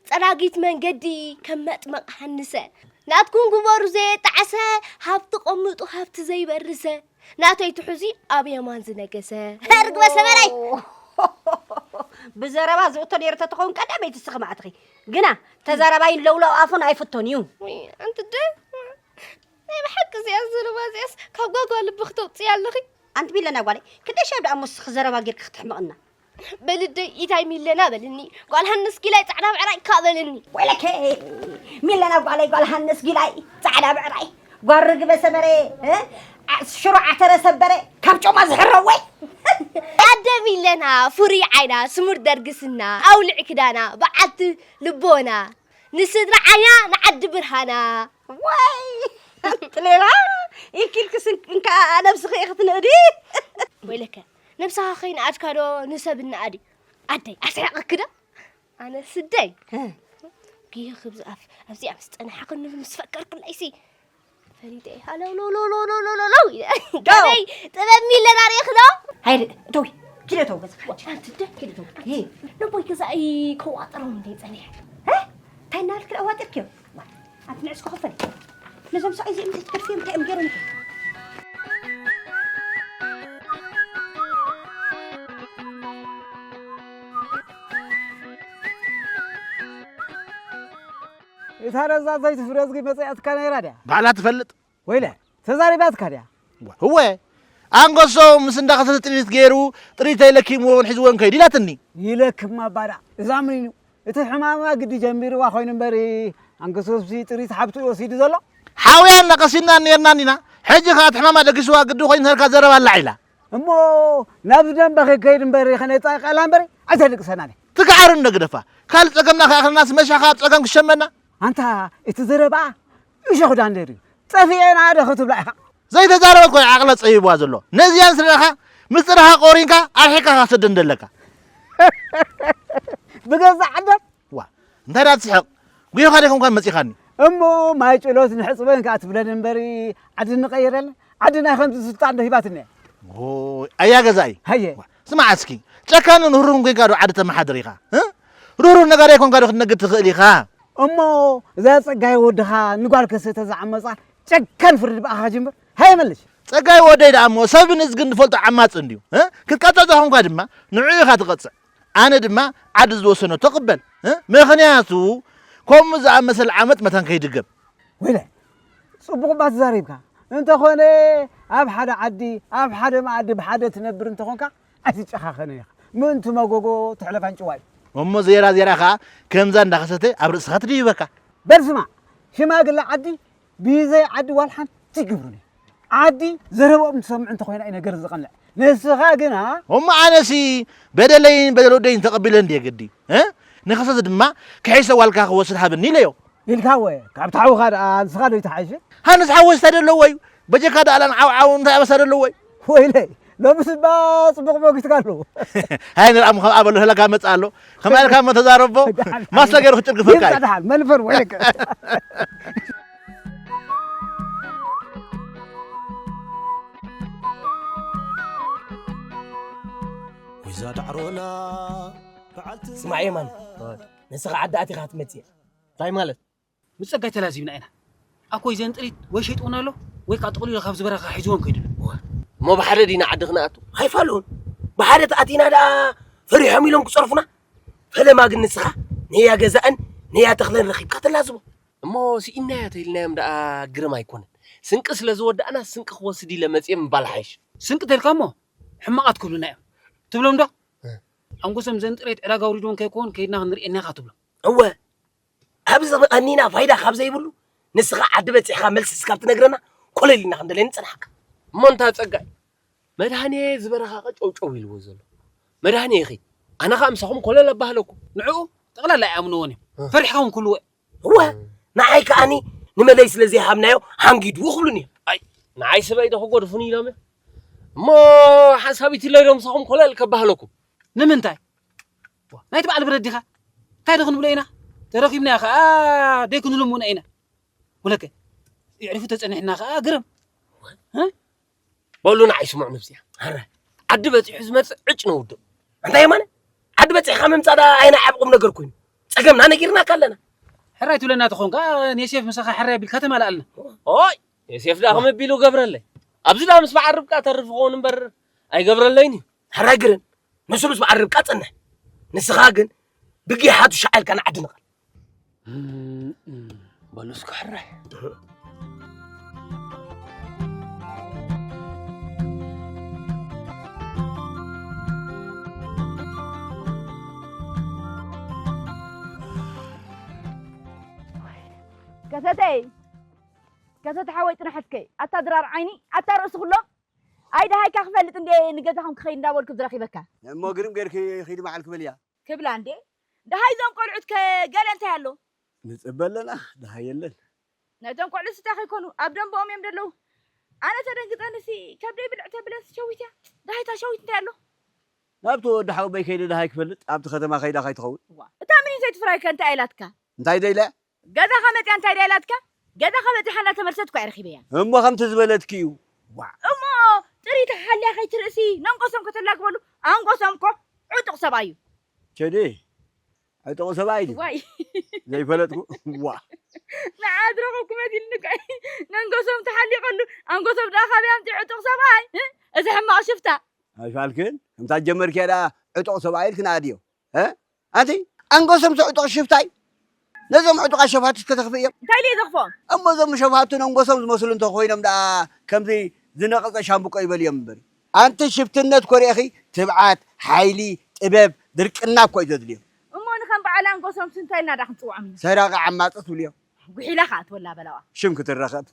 ጸራጊት መንገዲ ከም መጥመቕ ሃንሰ። ናትኩም ግበሩ ዘየጣዕሰ፣ ሃብቲ ቀምጡ ሃብቲ ዘይበርሰ። ናተይ ትሑዚ ኣብ የማን ዝነገሰ። ርግበ ሰበራይ። ብዘረባ ዝእቶ ነይሩ ተትኸውን ቀዳመይቲ ስኺ ማዕትኺ። ግና ተዛራባይን ለውላው ኣፉን ኣይፍቶን እዩ። ውይ፣ ኣንቲ ደ ናይ ብሓቂ እዚኣ ዘረባ እዚኣስ ካብ ጓጓ ልቢ ክተውፅያ ኣለኺ። ኣንቲ ሚለና ጓለይ፣ ክንደይ ሻብ ደኣ እሞ ስኺ ዘረባ ጌርኪ ክትሕምቕና? በልደይ ኢታይ ሚለና በልኒ፣ ጓል ሃንስ ጊላይ ጻዕዳ ብዕራይ እካ በልኒ። ወይለከ ሚለና ጓለይ፣ ጓል ሃንስ ጊላይ ጻዕዳ ብዕራይ፣ ጓል ርግበ ሰመረ፣ እ? ዓ- ሽሮ ዓተረ ሰበረ፣ ካብ ጮማ ዝሕረወይ። ኣደ ሚለና ፍሩይ ዓይና፣ ስሙር ደርግስና፣ ኣውልዕ ክዳና፣ በዓልቲ ልቦና፣ ንስድራ ዓያ ንዓዲ ብርሃና። ወይ ትሌላ ኢኪልክስ እንካ ነብስኺ ኢኺ ትንእዲ። ወይለከ ነብስኻ ከይንኣድካ ዶ ንሰብ እናኣዲ? ኣደይ ኣስሕቕኪ ዶ? ኣነ ስደይ ጊዮ ክብዚ ኣፍ ኣብዚኣ ምስ ጸናሕክኒ ምስ ፈከርክለይሲ ፈሊጠ ሃለውለውለውለውለውለው ኢለ ገበይ ጥበብ ሚለና ርኢኽዶ? ሃይደ እተዊ ኪደ ተው ገዛ ሓንቲ ደ ኪደ ተው ይሄ ነቦይ ገዛኢ ከዋጥሮም እንደ ጸኒሐ እንታይ እናልክ ኣዋጢርክዮ? ኣንቲ ንዕስ ክኸፈል ነዞም ሰብኣይ እዚኦም ዘይትደርፍዮም እንታይ እዮም ገይሮም? እታ ረዛ ዘይትፍረዝጊ መጽያትካ ነይራ ድያ? ባዕላ ትፈልጥ። ወይለ ተዛሪባትካ ድያ? እወ። ኣንገሶ ምስ እንዳኸሰተ ጥሪት ገይሩ ጥሪተይ ለኪምዎ እውን ሒዝዎን ከይዱ ኢላትኒ። ይለክም ኣባዳ እዛ ምኒኑ እቲ ሕማማ ግዲ ጀሚርዋ ኮይኑ እምበሪ ኣንገሶ ጥሪት ሓብቱ ወሲዱ ዘሎ። ሓውያን ነቀሲና ነርና ኢና። ሕጂ ከኣ እቲ ሕማማ ደጊስዋ ግዲ ኮይኑ ተልካ ዘረባ ኣላ ኢላ። እሞ ናብ ደንበ ከይከይድ እምበሪ ከነጻይቀላ እምበሪ ኣይተልቅሰናን። ትግዓርን ነግደፋ ካልእ ጸገምና ከኣኽለናስ መሻኻ ኣብ ጸገም ክሸመና። ኣንታ እቲ ዘረባ እሾኽ ዳንዴር እዩ። ጠፊኤና ዶ ክትብላ ኢኻ? ዘይተዛረበ እኮ እዩ ዓቕለ ጸቢብዋ ዘሎ። ነዚኣን ስለ ኢኻ ምስጢርኻ ቆሪንካ ኣርሒቕካ ክትሰደን ደለካ። ብገዛእ ዓደም ዋ እንታይ ዳ ትስሕቕ? ጉዮኻ ደይ ኮንኳን መጺኻኒ። እሞ ማይ ጭሎት ንሕጽበን ከኣ ትብለን እምበሪ ዓዲ ንቐይረለን። ዓድና ከምዚ ስልጣን ዶ ሂባትኒ እያ? ኦይ ኣያ ገዛኢ። ሃየ። ስማዕ እስኪ ጨካንን ርህሩህን ኮይንካ ዶ ዓዲ ተመሓድር ኢኻ? እ? ርህሩህ ነጋዳይ ኮይንካ ዶ ክትነግድ ትኽእል ኢኻ? እሞ እዛ ጸጋይ ወድኻ ንጓል ከሰተ ዝዓመጻ ጨካን ፍርዲ ብኣኻ ጅምር ሃየ መልሽ። ጸጋይ ወደይ ደኣ እሞ ሰብን እዝግን ዝፈልጦ ዓማጺ እንድዩ። እ? ክትቀጽዕ ተኾንካ ድማ ንዕኡ ኢኻ ትቐጽዕ። ኣነ ድማ ዓዲ ዝወሰነቶ እቕበል። እ? ምኽንያቱ ከምኡ ዝኣመሰለ ዓመጽ መታን ከይድገም። ወይለ ጽቡቕ እባ ተዛሪብካ። እንተኾነ ኣብ ሓደ ዓዲ ኣብ ሓደ መኣዲ ብሓደ ትነብር እንተኾንካ ኣይትጨኻኸነ ኢኻ። ምእንቲ መጎጎ ትሕለፍ ኣንጭዋ እዩ። እሞ ዜራ ዜራ ኸኣ ከምዛ እንዳኸሰተ ኣብ ርእስኻ ትድይበካ። በል ስማዕ ሽማግለ ዓዲ ብዘይ ዓዲ ዋላ ሓንቲ ኣይገብሩን እዮም። ዓዲ ዘረብኦም ትሰምዑ እንተኾይና እዩ ነገር ዝቐንዕ። ንስኻ ግና እሞ ኣነሲ በደለይን በደል ወደይን ተቐቢለ እንድየ ግዲ እ? ንኸሰት ድማ ክሕይሰ ዋልካ ክወስድ ሃብኒ ኢለዮ። ኢልካ ወ ካብ ታሕውኻ ደኣ ንስኻ ዶ ይትሓይሽ? ሃንስ ሓወስታ ደለዎ እዩ በጀካ ደኣ ላን ዓውዓው እንታይ ኣበሳ ደለዎ እዩ። ወይለይ ሎምስ እባ ጽቡቕ ሞጊትካ ኣለዎ። ሃይ ንርኣም ከም ኣበሎ ህለካ መጽእ ኣሎ። ከማልካ እሞ ተዛረቦ ማስተ ገይሩ ክጭርግፈካ እዩ። ይብጻሕ ደሓን መንፈር ወይለከ። ወይዛ ዳዕሮና በዓልቲ ስማዕ የማን፣ ንስኻ ዓዲ ኣቲኻ ትመጽእ። እንታይ ማለት? ምስ ጸጋይ ተላዚብና ኢና። ኣኮይ ዘንጥሪት ወይ ሸይጥዎን ኣሎ ወይ ከዓ ጥቕሊሉ ካብ ዝበረኻ ሒዝዎን ከይዱ ኣሎ። እሞ ብሓደ ዲና ዓዲ ክንኣቱ? ኣይፋሉን። ብሓደ ተኣቲና ደኣ ፈሪሖም ኢሎም ክጸርፉና። ፈለማ ግን ንስኻ ነያ ገዛእን ነያ ተኽለን ረኺብካ ተላዝቦ። እሞ ስኢናዮ ተኢልናዮም ደኣ ግርም ኣይኮነን። ስንቂ ስለ ዝወዳእና ስንቂ ክወስድ ኢለ መጽየ ምባል ሓይሽ። ስንቂ ተልካ እሞ ሕማቓት ክብሉና እዮም ትብሎም ዶ? እ። ሓንጎሶም ዘንጥሬት ዕዳጋ ኣውሪድዎም ከይኮን ከይድና ክንርእየና ኢኻ ትብሎም። እወ ኣብዚ ቀኒና ፋይዳ ካብ ዘይብሉ ንስኻ ዓዲ በጺሕኻ መልሲ ስካብ ትነግረና ኮለል ኢልና ክንደለይ ንጸንሓካ። እሞ እንታ ጸጋይ መድሃኔ ዝበረኻ ቀጨውጨው ኢልዎ ዘሎ መድሃኔ ኢኺ። ኣነ ኸኣ ምሳኹም ኮለል ኣባህለኩም። ንዕኡ ጠቕላላ ኣይኣምንዎን እዮም። እ። ፈሪሕካ እውን ክልዎ እዮም። እወ ንዓይ ከኣኒ ንመለይ ስለ ዘይሃብናዮ ሃንጊድዎ ክብሉኒ እዮም። ኣይ ንዓይ ሰበይ ዶ ክጎድፉኒ ኢሎም እዮም። እሞ ሓንሳብ ኢትለይ ዶ ምሳኹም ኮለል ከባህለኩም። ንምንታይ? ናይቲ በዓል ብረት ዲኻ? እንታይ ዶ ክንብሎ ኢና? ተረኺብናዮ ኸኣ ደይ ክንልምኖ ኢና። ወለከ የዕሪፉ ተጸኒሕና ኸኣ ግርም። እ? በሉ ንዓይ ስምዑ ነብዚኣ። ኣረ ዓዲ በጺሑ ዝመጽእ ዕጭ ነውድቕ። እንታይ የማነ? ዓዲ በጺሕካ ምምጻእ ደኣ ኣይና ዓብ ቁም ነገር ኮይኑ። ጸገምና ነጊርናካ ኣለና። ሕራይ ትብለና ተኾንካ ንዮሴፍ ምሳኻ ሕራይ ኣቢልካ ተማልኣልና። ኦይ ዮሴፍ ደኣ ከም ኣቢሉ ገብረለይ። ኣብዚ ዳ ምስ በዓል ርብቃ ተርፍ ክኸውን እምበር ኣይገብረለይን እዩ። ሓራይ ግርን፣ ንሱ ምስ በዓል ርብቃ ጸንሕ። ንስኻ ግን ብጊሓቱ ሻዕ ኢልካ ንዓዲ ንቐል። እም፣ እም፣ በሉ እስኪ ሕራይ። ከሰተይ፣ ከሰተ ሓወይ ጽናሕትከይ፣ ኣታ ድራር ዓይኒ፣ ኣታ ርእሲ ኩሎም። ኣይ ደሃይካ ክፈልጥ እንዴ ንገዛኹም ክኸይድ እንዳበልኩ ዝረኺበካ። እሞ ግርም ጌርኪ ኺዲ መዓል ክበልያ። ክብላ እንዴ? ደሃይ እዞም ቆልዑት ከ ገለ እንታይ ኣሎ? ንጽበ ኣለና፣ ደሃይ የለን። ነቶም ቆልዑት ስታ ከይኮኑ ኣብ ደንበኦም እዮም ዘለዉ። ኣነ ተደንግጸንሲ ከብደይ ብልዕ ተብለስ ሸዊት እያ። ደሃይታ ሸዊት እንታይ ኣሎ? ናብቲ ወዲ ሓወበይ ከይደ ደሃይ ክፈልጥ ኣብቲ ከተማ ከይዳ ከይትኸውን። እዋ፣ እታ ምኒን ዘይትፍራይ ከ እንታይ ኢላትካ? እንታይ ደይለ? ገዛኻ መጽያ እንታይ ደኣ ኢላትካ? ገዛኻ በጺሓ እንዳተመልሰት እኮ እየ ረኺበያ። እሞ ከምቲ ዝበለትኪ እዩ። ዋዕ። እሞ ጥሪት ሓልያ ከይትርእሲ ነንቆሶም ከተላግበሉ፣ ኣንጎሶም እኮ ዕጡቕ ሰብኣይ እዩ። ቸዲ፣ ዕጡቕ ሰብኣይ ድዩ? ዋይ። ዘይፈለጥኩ። ዋ። ንዓ ዝረኸብኩ መሲልኒ እኮ እዩ። ነንጎሶም ተሓሊቐሉ፣ ኣንጎሶም ደኣ ካበይ ኣምጺኡ ዕጡቕ ሰብኣይ? እ? እዚ ሕማቕ ሽፍታ። ኣይፋልክን? ከምታ ጀመርክያ ደኣ ዕጡቕ ሰብኣይ ኢልክን ኣድዮ። እ? ኣንቲ ኣንጎሶም ዕጡቕ ሽፍታይ ነዞም ዕጡቓት ሸፋቱ ከተኽፍእ እዮም። እንታይ ኢለ ዘኽፍኦም? እሞ እዞም ሸፋቱ ነንጎሶም ዝመስሉ እንተኾይኖም ደኣ ከምዚ ዝነቐጸ ሻምብቆ ይበልዮም እምበር። ኣንቲ ሽፍትነት ኮሪእኺ ትብዓት፣ ሓይሊ፣ ጥበብ፣ ድርቅና እኮ እዩ ዘድልዮም። እሞ ንኸም በዓል ኣንጎሶም እንታይ ኢልና ደኣ ክንጽውዖም ኢና? ሰራቒ ዓማጺ ትብልዮም። ጉሒላ ኸኣ ትወላ በላዋ። ሽም ክትረኸብ።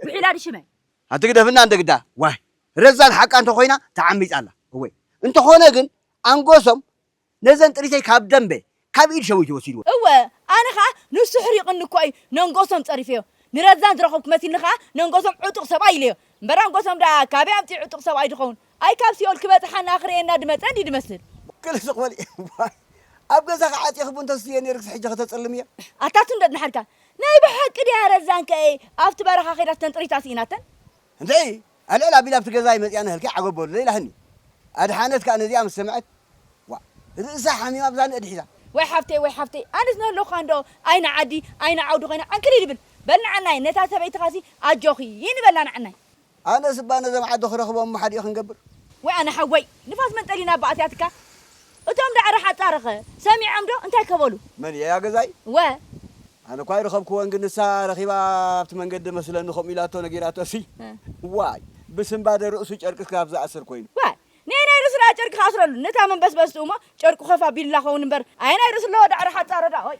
ጉሒላ ድሽመይ? ኣቲ ግደፍና እንደ ግዳ። ዋይ፣ ረዛን ሓቃ እንተኾይና ተዓሚጻ ኣላ። እወ። እንተኾነ ግን ኣንጎሶም ነዘን ጥሪተይ ካብ ደንበ፣ ካብ ኢድ ሸዊት ወሲድዎ። እወ፣ ኣነ ኸኣ ንሱ ሕሪቕኒ እኮ እዩ ነንጎሶም ጸሪፈዮ። ንረዛን ዝረኸብኩ መሲልኒ ኸኣ ነንጎሶም ዕጡቕ ሰብኣይ ኢለዮ። እምበር ኣንጎሶም ደኣ ካበይ ኣምጺኡ ዕጡቕ ሰብኣይ ድኸውን? ኣይ ካብ ሲኦል ክበጽሓና ክርእየና ድመጸ እንዲ ድመስል። ክልስ ኾሊ። ኣብ ገዛ ክዓጽየኽቡ እንተስትየ ነይርክስ ሕጂ ከተጸልምዮ። ኣታ ትንደድ ንሓድካ። ናይ ብሓቂ ድያ ረዛን ከ ኣብቲ በረኻ ከይዳ ተን ጥሪታ ስኢናተን? እንታይ? ኣልዕል ኣቢላ ኣብቲ ገዛ ይመጽያ ንህልኪ ዓገብ በሉ ዘይላህኒ። ኣድሓነት ከኣ ነዚኣ ምስ ሰምዐት፣ ዋ፣ ርእሳ ሓሚማ ብዛ ንእድ ሒዛ። ወይ ሓፍተይ፣ ወይ ሓፍተይ፣ ኣነስ ንህለኹ እንዶ ኣይነ ዓዲ፣ ኣይነ ዓውዲ ኮይነ ዓንክሊል ይብል። በል ንዓናይ፣ ነታ ሰበይትኻሲ ኣጆኺ ንበላ ንዓናይ። ኣነስ እባ ነዞም ዓዲ ክረኽቦም እሞ ሓዲኡ ክንገብር። ወይ ኣነ ሓወይ፣ ንፋስ መንጠሊና እባ ኣትያትካ። እቶም ዳዕሮ ሓጻርኸ ሰሚዖም ዶ እንታይ ከበሉ? መን እየ ያ ገዛይ? ወ። ኣነ እኳ ኣይረኸብክዎን፣ ግን ንሳ ረኺባ ኣብቲ መንገዲ መስለኒ ከምኡ ኢላቶ ነጊራቶ ሲ። እ። ዋይ፣ ብስንባደ ርእሱ ጨርቂ ክሳብ ዝኣስር ኮይኑ። ዋይ፣ ንየናይ ርእሱ ደኣ ጨርቂ ክኣስረሉ? ነታ መንበስበስቲ እሞ ጨርቁ ከፍ ኣቢሉላ ኸውን እምበር፣ ኣየናይ ርእሱ ኣለዎ ዳዕሮ ሓጻሮ ደኣ፣ ወይ።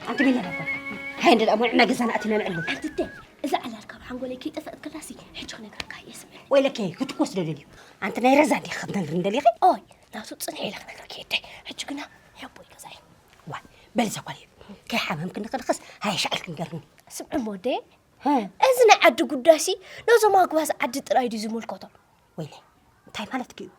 ኣንቲ ሚለ ነበር። ሃይ፣ እንደ ደኣ ሞዕና ገዛና ኣቲና ንዕልል። ኣንቲ እተ፣ እዛ ዕላል ካብ ሓንጎለይ ከይጠፍአት ከላሲ፣ ሕጂ ክነግረካ እየ፣ ስምዕኒ። ወይለከ፣ ክትኮስ ዶ ደልዩ? ኣንቲ ናይ ረዛ እንዲኺ ክትነግሪ እንደሊኺ? ኦይ፣ ናቱ ጽንሕ ኢለ ክነግረኪ እየ፣ እተ። ሕጂ ግና፣ ሕቦይ ገዛይ። ዋ፣ በል እዛ ጓል፣ ከይሓመምክኒ ከለኽስ፣ ሃየ ሻዕል ክንገርኒ። ስምዒ እሞ፣ ኣደ፣ ሀ። እዚ ናይ ዓዲ ጉዳይሲ፣ ነዞም ኣጉባዝ ዓዲ ጥራይ ድዩ ዝምልከቶም? ወይለይ፣ እንታይ ማለትኪ እዩ?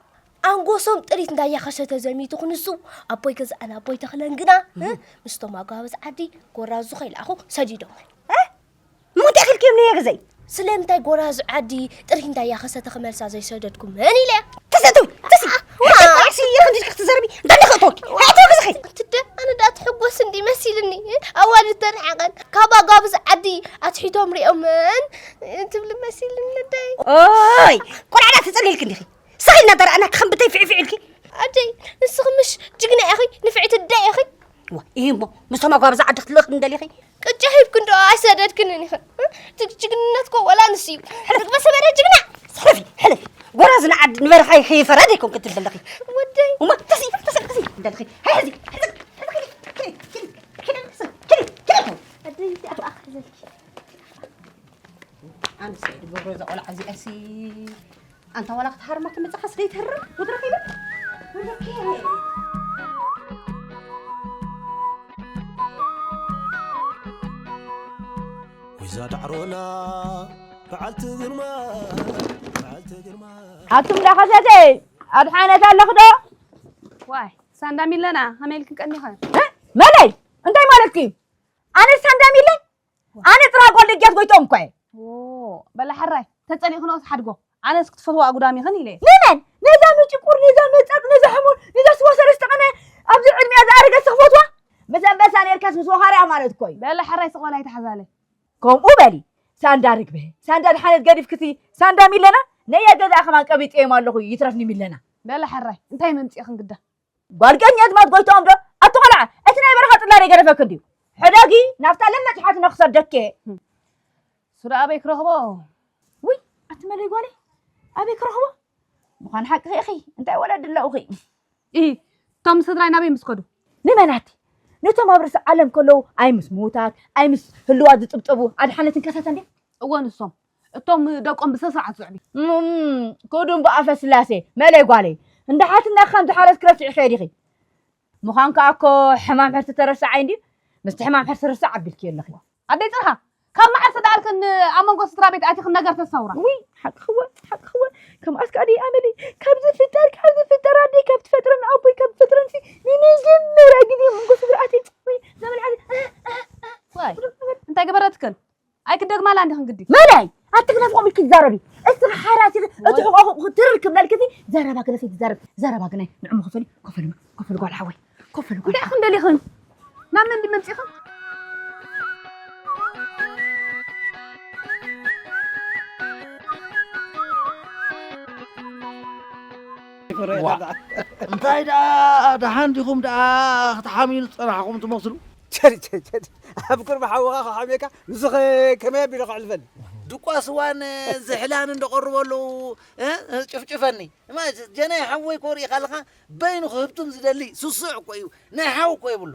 ኣንጎሶም ጥሪት እንዳያኸሰተ ዘሚቱ ክንሱ፣ ኣቦይ ገዛእን ኣቦይ ተኽለን ግና፣ እህ። ምስቶም ኣጓበዝ ዓዲ ጎራዙ ከይለኣኹ ሰዲዶም። እ? እሞ እንታይ ኢልክዮም ነየ ገዛይ? ስለምንታይ ጎራዙ ዓዲ ጥሪት እንዳያኸሰተ ክመልሳ ዘይሰደድኩምን ኢለ። ተሰትዊ፣ ተሲ-፣ ዋ! ተሲ-፣ ተሲ-፣ ይኽንዲ ክትዘርቢ፣ እንታይ ንኽእቶኪ? ዋ! ኣቶ ገዛኺ። ትደ፣ ኣነ ደኣ ትሕጎስ እንዲ መሲልኒ። ኣዋልድ ተርሓቐን፣ ካብ ኣጓብዝ ዓዲ ኣትሒቶም ሪኦመን ትብሊ መሲልኒ ኣደይ። ኦይ፣ ቆልዓ ዳ ተጸሊልኪ እንዲኺ። ስኺ እናተረኣና ክኽንብተይ ፊዕፊዕ ኢልኪ። ኣደይ፣ ንስኺ ምሽ ጅግና ኢኺ፣ ንፍዕቲ ኣደ ኢኺ። ዋ፣ እሂ እሞ፣ ምስቶም ኣጓብዝ ዓዲ ክትልእኽኒ ደሊኺ? ቅጫ ሂብኪ እንዶ ኣይሰደድክንን ኢኺ። እቲ ጅግንነት እኮ ወላ ንሱ እዩ። ሕለፊ፣ በሰበረ ጅግና። ሕለፊ፣ ሕለፊ። ጎራዙ ንዓዲ ንበረኻይ ከይፈረደ ይኮን ክትል ዘለኺ። ወደይ። እሞ፣ ተሲ፣ ተሲ፣ ተሲ፣ ደልኺ። ሃይ፣ ሕዚ፣ ሕዚ፣ ሕዚ፣ ኪዲ፣ ኪዲ፣ ኪዲ፣ ኪዲ፣ ኪዲ፣ ኪዲ፣ ኪዲ። ኣደይ፣ እቲ ኣባኣ ክሕዘልኪ። ኣንሰይ፣ ድገብሮ እዛ ቆልዓ እዚኣሲ። ኣንታ ዋላ ክትሃርማ ትመጻኻስ ደይትህርም? ወዲ ረኺበ? ወዲ ረኺበ? ወይዛ ዳዕሮና በዓልቲ ግርማ፣ በዓልቲ ግርማ። ኣቱም ዳኸሰተ፣ ኣድሓነት ኣለኽ ዶ? ዋይ፣ ሳንዳም ኢለና፣ ከመይ ኢልክን ቀኒኸ? እ? መለይ፣ እንታይ ማለትኪ እዩ? ኣነ ሳንዳም ኢለ? ኣነ ጥራ ጓል ደጊያት ጎይቶም እኮ እየ። ዎ፣ በላ ሕራይ፣ ተጸሊእክንኦስ ሓድጎ። ኣነስ ክትፈትዋ ኣጉዳሚኽን ኢለ። ንመን? ነዛ ምጭቁር፣ ነዛ መጻጥ፣ ነዛ ሕሙር፣ ነዛ ስዋ ሰለስተ ቀነ ኣብዚ ዕድሚኣ ዝኣረገት ክፈትዋ? ምስ ኣንበሳ ነርካስ ምስ ወኻርያ ማለት እኮ እዩ። በላ ሕራይ ስቕ በላ ኣይትሓዛለ። ከምኡ በሊ። ሳንዳ ርግበ፣ ሳንዳ ድሓነት ገዲፍክሲ፣ ሳንዳ ሚለና፣ ነየ ገዛ ከማን ቀቢጸዮም ኣለኹ፣ ይትረፍኒ ሚለና። በላ ሕራይ፣ እንታይ መምጽእኽን ግዳ? ጓል ገኛ ኣዝማድ ጎይትኦም ዶ? ኣቲ ቆልዓ፣ እቲ ናይ በረኻ ጽላል የገደፈክ እንድዩ። ሕደጊ፣ ናብታ ለመጭ ሓትነ ክሰደኪ። እሱ ደኣ ኣበይ ክረኽቦ? ውይ፣ ኣቲ መለይ ጓለይ፣ ኣበይ ክረኽቦ? ምዃን ሓቅኺ ኢኺ፣ እንታይ ወለዲ ኣለውኺ? ኢ፣ እቶም ስድራይ ናበይ ምስ ከዱ? ንመናቲ፣ ነቶም ኣብ ርእሲ ዓለም ከለዉ ኣይ ምስ ምዉታት፣ ኣይ ምስ ህልዋት ዝጥብጠቡ ኣድሓነትን ከሰተ እንድዮም። እወ፣ ንሶም። እቶም ደቆም ብስነ ስርዓት ዘዕብዩ። እም፣ ክዱም ብኣፈ ስላሴ፣ መለይ ጓለይ፣ እንዳ ሓትነኺ ከም ዝሓረስኪ ረሲዕክዮ ዲኺ? ምዃን ከኣ እኮ ሕማም ሕርሲ ተረሳዓይ እንድዩ፣ ምስቲ ሕማም ሕርሲ ርሳዕ ኣቢልክዮ ኣለኺ። ኣደይ ጽርሃ፣ ካብ መዓስ ደኣልክን ኣብ መንጎ ስድራ ቤት ኣቲኽን ነገር ተሳውራ? ውይ፣ ሓቅኺ እወ፣ ሓቅኺ እወ። ከምኣስ ከኣ ድየ ኣመለይ፣ ካብ ዝፍጠር፣ ካብ ዝፍጠር ኣደይ፣ ካብ ትፈጥረኒ ኣቦይ፣ ካብ ዝፈጥረንሲ ንመጀመርያ ግዜ ኣብ መንጎ ስድራ ኣትየ፣ ውይ፣ ዘመን ዓሊ፣ ዋይ፣ እንታይ ገበረትክን? ኣይክደግማላ እንዲኽን ግዲ። መላይ፣ ኣቲ ክነፍቆም ኢልኪ ትዛረቢ። እስቲ ሓራሲ እቲ ሕቆኹ ክትርር ክብለልኪ፣ ዘረባ ግደፊ ትዛረብ። ዘረባ ግናይ ንዕሙ ክፈሊ፣ ክፈሊ፣ ክፈሊ ጓል ሓወይ። ክፈሊ ጓል እንታይ ሓወይ። ኢኽን ደሊኽን? ናብ መን ድመምጺኽን? ዋ፣ እንታይ ደኣ ደሓን ዲኹም ደኣ ክትሓምዩ ዝጸናሕኹም ትመስሉ? ቸሪ፣ ቸሪ፣ ቸሪ። ኣብ ቅድሚ ሓውኻ ክሓምየካ፣ ንሱ ኸ ከመይ ኣቢሉ ከዕልፈኒ? ድቋ ስዋን ዝሕላን እንደቐርቡ ኣለዉ፣ እ? ጭፍጭፈኒ። እማ ጀናይ ሓወይ እኮ ርኢኻ ኣለኻ፣ በይኑ ክህብትም ዝደሊ ስሱዕ እኮ እዩ። ናይ ሓው እኮ የብሉ።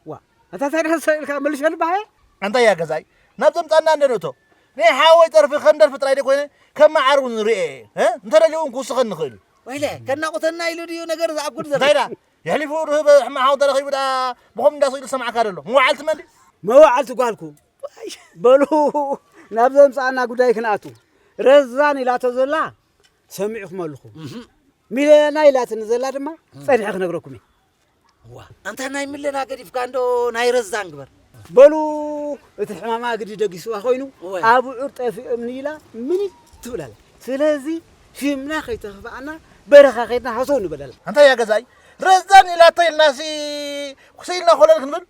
ዋ፣ ኣታ እንታይ ደኣ ሰ ኢልካ መልሸሉ ባሃየ? ኣንታ ያ ገዛይ፣ ናብ ዘምጻና እንደ ንእቶ። ናይ ሓወይ ጸርፊ ከም ደርፊ ጥራይ ደይኮይነ፣ ከም መዓር እውን ርእየ እየ። እ? እንተደልዩ እውን ክውስኸኒ ይኽእል እዩ። ወይለ፣ ከናቑተና ኢሉ ድዩ ነገር ዝኣጉድ ዘሎ? እንታይ ደኣ? የሕሊፉ ርህብ ሕማቕ ሓው እንተረኺቡ ደኣ ብኸም እንዳስኢሉ ዝሰማዕካ ዘሎ። መዋዕልቲ መን ድዩ? መዋዕልቲ ጓልኩ። ዋይ። በሉ፣ ናብ ዘምጻና ጉዳይ ክንኣቱ። ረዛን ኢላቶ ዘላ ሰሚዕኩም ኣለኹም። እህ። ሚለና ኢላትኒ ዘላ ድማ ጸኒሐ ክነግረኩም እየ። ዋ፣ ኣንታ ናይ ሚለና ገዲፍካ እንዶ ናይ ረዛን ግበር። በሉ፣ እቲ ሕማማ ግዲ ደጊስዋ ኮይኑ፣ እወ። ኣብዑር ጠፊኦምኒ ኢላ ምኒት ትብል ኣላ። ስለዚ ሽምና ከይተኽፍኣና በረኻ ከይድና ሃሰው ንበለላ። ኣንታ ያ ገዛይ፣ ረዛን ኢላቶ ኢልናሲ፣ ኩሰ ኢልና ኮለል ክንብል?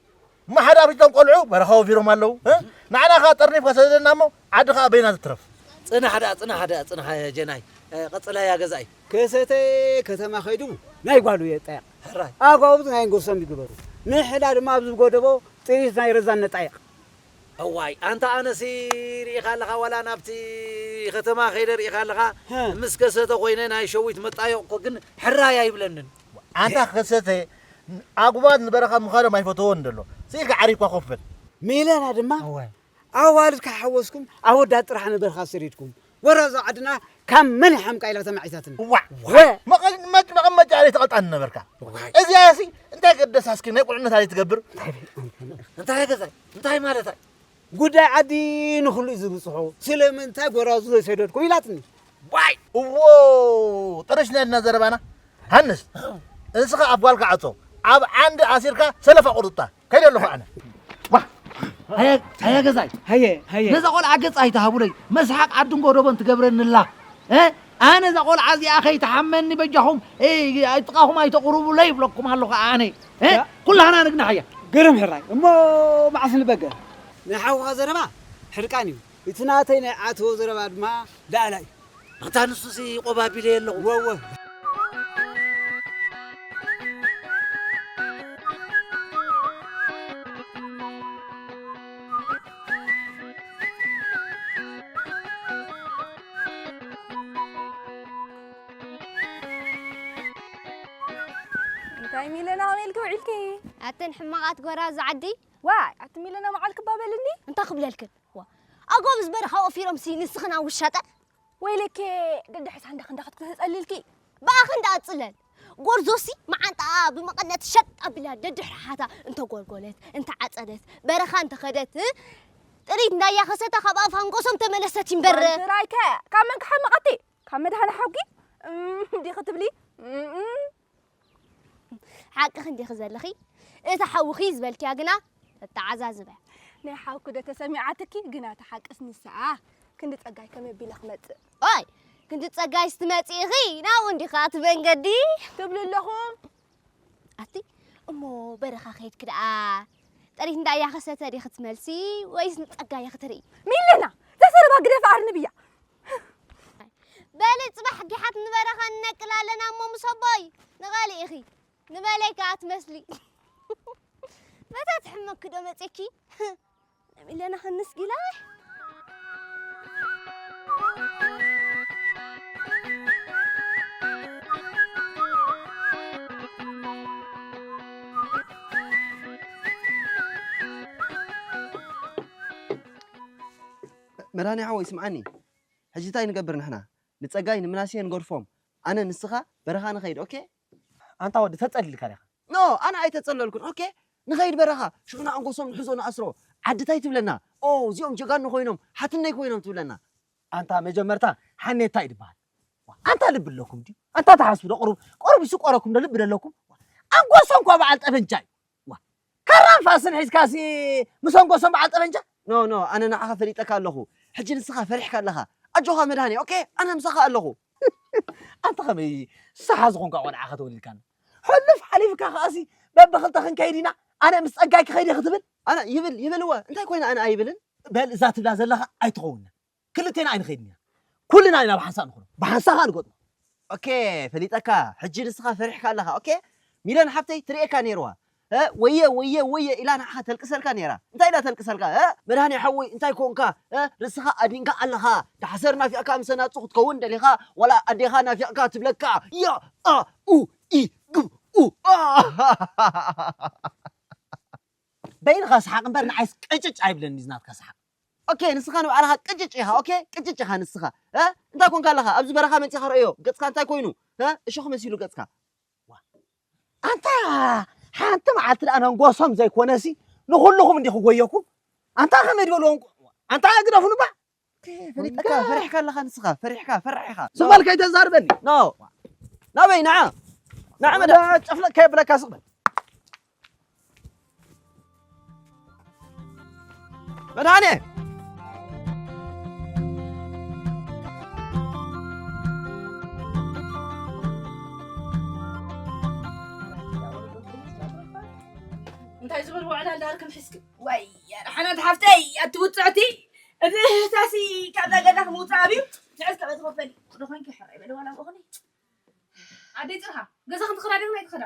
እሞ ሓደ ኣብቶም ቆልዑ በረኻ ወፊሮም ኣለዉ፣ እ? ንዓና ኸኣ ጠርኒፍካ ሰደደና እሞ፣ ዓዲ ኸኣ በይና ትትረፍ። ጽናሕ ደኣ፣ ጽናሕ ደኣ፣ ጽናሕ ጀናይ። እ፣ ቀጽላ ያ ገዛይ። ከሰተ ከተማ ኸይዱ ናይ ጓሉ የጣየቕ። ሕራይ። ኣጓብዝ ናይ እንጎሶም ይግበሩ። ንሕና ድማ ኣብዚ ጎደቦ ጥሪት ናይ ረዛን ነጣየቕ። እዋይ፣ ኣንታ ኣነሲ ርኢኻ ኣለኻ፣ ዋላ ናብቲ ከተማ ከይደ ርኢኻ ኣለኻ፣ ሀ። ምስ ከሰተ ኮይነ ናይ ሸዊት መጣየቕ እኮ ግን ሕራይ ኣይብለንን። ኣንታ ከሰተ፣ ኣጉባዝ ንበረኻ ምኻዶም ኣይፈተዎን ደሎ። ስኢልካ ዓሪፍካ ኮፍ በል። ሚለና ድማ፣ እዋይ። ኣዋልድ ከይሓወስኩም ኣወዳት ጥራሕ ንበረኻ ሰዲድኩም። ወራዙ ዓድና ካብ መን ይሓምቃ ኢላ ተማዒታትኒ። እዋዕ። ወ- መቐ-፣ መጭ-፣ መቐመጫ ኣደይ ትቐልጣኒ ነበርካ። እዋይ። እዚኣሲ እንታይ ገደሳ እስኪ ናይ ቁልዕነት ኣደይ ትገብር? እንታይ ገዛይ? እንታይ ማለታይ? ጉዳይ ዓዲ ንኹሉ እዩ ዝብጽሖ። ስለምንታይ ጎራዙ ዘይሰደድኩም ኢላትኒ። ዋይ! እዎ፣ ጥርሽ ነድና ዘረባና። ሃንስ፣ እንስኻ ኣፍ ጓልካ ዓጾ። ኣብ ዓንዲ ኣሲርካ ሰለፋ ቁርጣ። ከይደ ኣለኹ ኣነ። ዋ! ሃየ፣ ሃየ ገዛይ። ሃየ፣ ሃየ። ነዛ ቆልዓ ገጽ ኣይትሃቡለይ። መስሓቕ ዓድን ጎደቦን ትገብረኒ ኣላ። እ? ኣነ እዛ ቆልዓ እዚኣ ከይትሓመኒ በጃኹም፣ እ፣ ኣብ ጥቓኹም ኣይተቑርቡለይ ይብለኩም ኣለኹ ኣነ። እ? ያ። ኩላህና ንግናሓያ። ግርም ሕራይ። እሞ መዓስ ንበገር? ናይ ሓውኻ ዘረባ ሕርቃን እዩ። እቲ ናተይ ናይ ኣቶ ዘረባ ድማ ላእላ እዩ። ኣንታ ንሱሲ ቆባቢለ ኣለኹ። ወወ። እንታይ ሚለና ከመይ ኢልኪ ውዒልኪ? ኣተን ሕማቓት ጎራዙ ዓዲ። ዋይ፣ ኣቲ ሚለና መዓልኪ እባ በልኒ። እንታይ ክብለልክን? ዋ፣ ኣጎብዝ በረኻ ወፊሮምሲ ንስኽን ኣብ ውሻጠ? ወይለኬ፣ ደድሕሳ እንዳ ክንዳ ክትኩ ተጸሊልኪ። ብኣኺ እንዳ ኣጽለል። ጎርዞሲ መዓንጣኣ ብመቐነት ሸጥ ኣቢላ ደድሕሪ ሓታ እንተጎልጎለት፣ እንተዓጸደት፣ በረኻ እንተኸደት፣ እ? ጥሪት እንዳያኸሰታ ካብ ኣፋንጎሶም ተመለሰት ይንበር። ዋንትራይከ፣ ካብ መን ክሓምቕ ኣቲ? ካብ መድሃነ ሓውኪ? እም፣ ዲኺ ትብሊ? እም፣ እም። ሓቅኺ እንዲኺ ዘለኺ፣ እታ ሓውኺ ዝበልክያ ግና ተተዓዛዝበ። ናይ ሓውኪ ዶ ተሰሚዓትኪ? ግና እታ ሓቅስ ንሳ። ክንዲ ጸጋይ ከመይ ኣቢለ ክመጽእ? ኦይ፣ ክንዲ ጸጋይ ስትመጺ ኢኺ ናብኡ እንዲኻ እቲ መንገዲ? ትብሉ ኣለኹም። ኣቲ፣ እሞ በረኻ ከይድኪ ደኣ ጥሪት እንዳያ ከሰተ ዲኺ ትመልሲ ወይስ ንጸጋይ ክትርኢ? ሚለና፣ እዛ ሰረባ ግደፍ ኣርንብያ። በሊ ጽባሕ ጊሓት ንበረኻ ንነቅል ኣለና እሞ ምስ ኣቦይ ንቐሊ ኢኺ። ንበለይ ከኣ ትመስሊ። መታ ትሕመኪ ዶ መጺኪ? ሚለና ክንስ ጊላይ። መድሃኒ ሓወይ ስምዓኒ፣ ሕጂ እንታይ ንገብር ንሕና? ንጸጋይ ንምናሴ ንገድፎም፣ ኣነ ንስኻ በረኻ ንኸይድ። ኦኬ? ኣንታ ወዲ ተጸሊልካ ዲኻ? ኖ፣ ኣነ ኣይተጸለልኩን። ኦኬ? ንኸይድ በረኻ፣ ሽዑ ንኣንጎሶም ንሕዞ ንኣስሮ። ዓዲ እንታይ ትብለና? ኦ፣ እዚኦም ጀጋኑ ኮይኖም ሓትነይ ኮይኖም ትብለና። ኣንታ መጀመርታ ሓኔታ እዩ ዝበሃል። ኣንታ ልቢ ኣለኩም ድዩ? ኣንታ ትሓስቡ ዶ ቁሩብ ቁሩብ ይስቆረኩም ዶ ልቢ ዶ ኣለኩም? ኣንጎሶም እኳ በዓል ጠበንጃ እዩ። ዋ፣ ካራን ፋስን ሒዝካሲ ምስ ኣንጎሶም በዓል ጠበንጃ? ኖ ኖ፣ ኣነ ንዓኻ ፈሊጠካ ኣለኹ። ሕጂ ንስኻ ፈሪሕካ ኣለኻ። ኣጆኻ መድሃኔ፣ ኦኬ? ኣነ ምሳኻ ኣለኹ። ኣንታ ከመይ ሰሓ ዝኾንካ ቆልዓ ከተወሊድካና? ሕሉፍ ሓሊፍካ ከኣሲ በብኽልተ ክንከይድ ኢና፣ ኣነ ምስ ጸጋይ ክኸይድ እየ ክትብል? ኣነ ይብል ይብል እወ፣ እንታይ ኮይነ ኣነ ኣይብልን? በል እዛ ትብላ ዘለኻ ኣይትኸውንን። ክልቴና ኣይንኸይድን ኢና። ኩልና ኢና ብሓንሳእ ንኹኖ። ብሓንሳእ ከኣ ንገጥሞ። ኦኬ፣ ፈሊጠካ። ሕጂ ንስኻ ፈሪሕካ ኣለኻ። ኦኬ፣ ሚለን ሓፍተይ ትርእየካ ነይርዋ። እ፣ ወየ ወየ ወየ ኢላ ንዓኻ ተልቅሰልካ ነይራ። እንታይ ኢላ ተልቅሰልካ? እ፣ መድሃኔ ሓወይ እንታይ ኮንካ? እ፣ ርእስኻ ኣዲንካ ኣለኻ። ዳሕሰር ናፊቕካ ምስ ኣናጹ ክትከውን ደሊኻ፣ ዋላ ኣዴኻ ናፊቕካ ትብለካ። ያ ኣ ኡ ኢ ግ ኡ ኣ በይንኻ ሰሓቕ እምበር ንዓይስ ቅጭጭ ኣይብለኒ እዚ ናትካ ሰሓቕ። ኦኬ፣ ንስኻ ንባዕልኻ ቅጭጭ ኢኻ። ኦኬ፣ ቅጭጭ ኢኻ ንስኻ። እ፣ እንታይ ኮንካ ኣለኻ? ኣብዚ በረኻ መጺኻ ረእዮ። ገጽካ እንታይ ኮይኑ? እ፣ እሾኽ መሲሉ ገጽካ። ኣንታ ሓንቲ መዓልቲ ደኣ ነንጎሶም ዘይኮነሲ ንኹልኹም እንዲኹ ጎየኩም። ኣንታ ከመይ ድበልዎም? ኣንታ ግደፉ ንባ። ፈሊጠካ፣ ፈሪሕካ ኣለኻ ንስኻ፣ ፈሪሕካ፣ ፈራሕ ኢኻ። ስቕ በል ከይተዛርበኒ። ኖ። ናበይ ንዓ? ንዓ መዳ። ጨፍለቅ ከየብለካ ስቕ በል። መድሃኔ። እንታይ ዝበል ውዕል ኣለ ኣርክም ሒዝክም? ወይ ኣድሓነት ሓፍተይ ኣቲ ውፅዕቲ እዚ ህሳሲ ካብዛ ገዛ ክምውፃእ ኣብዩ ትዕዝ ከበ ትኸፈሊ ዶ ኮንኪ ሕራይ በለ ዋላ ብእኽሊ ኣደይ ፅርሃ ገዛ ክንትኸዳ ዶ ናይ ትኸዳ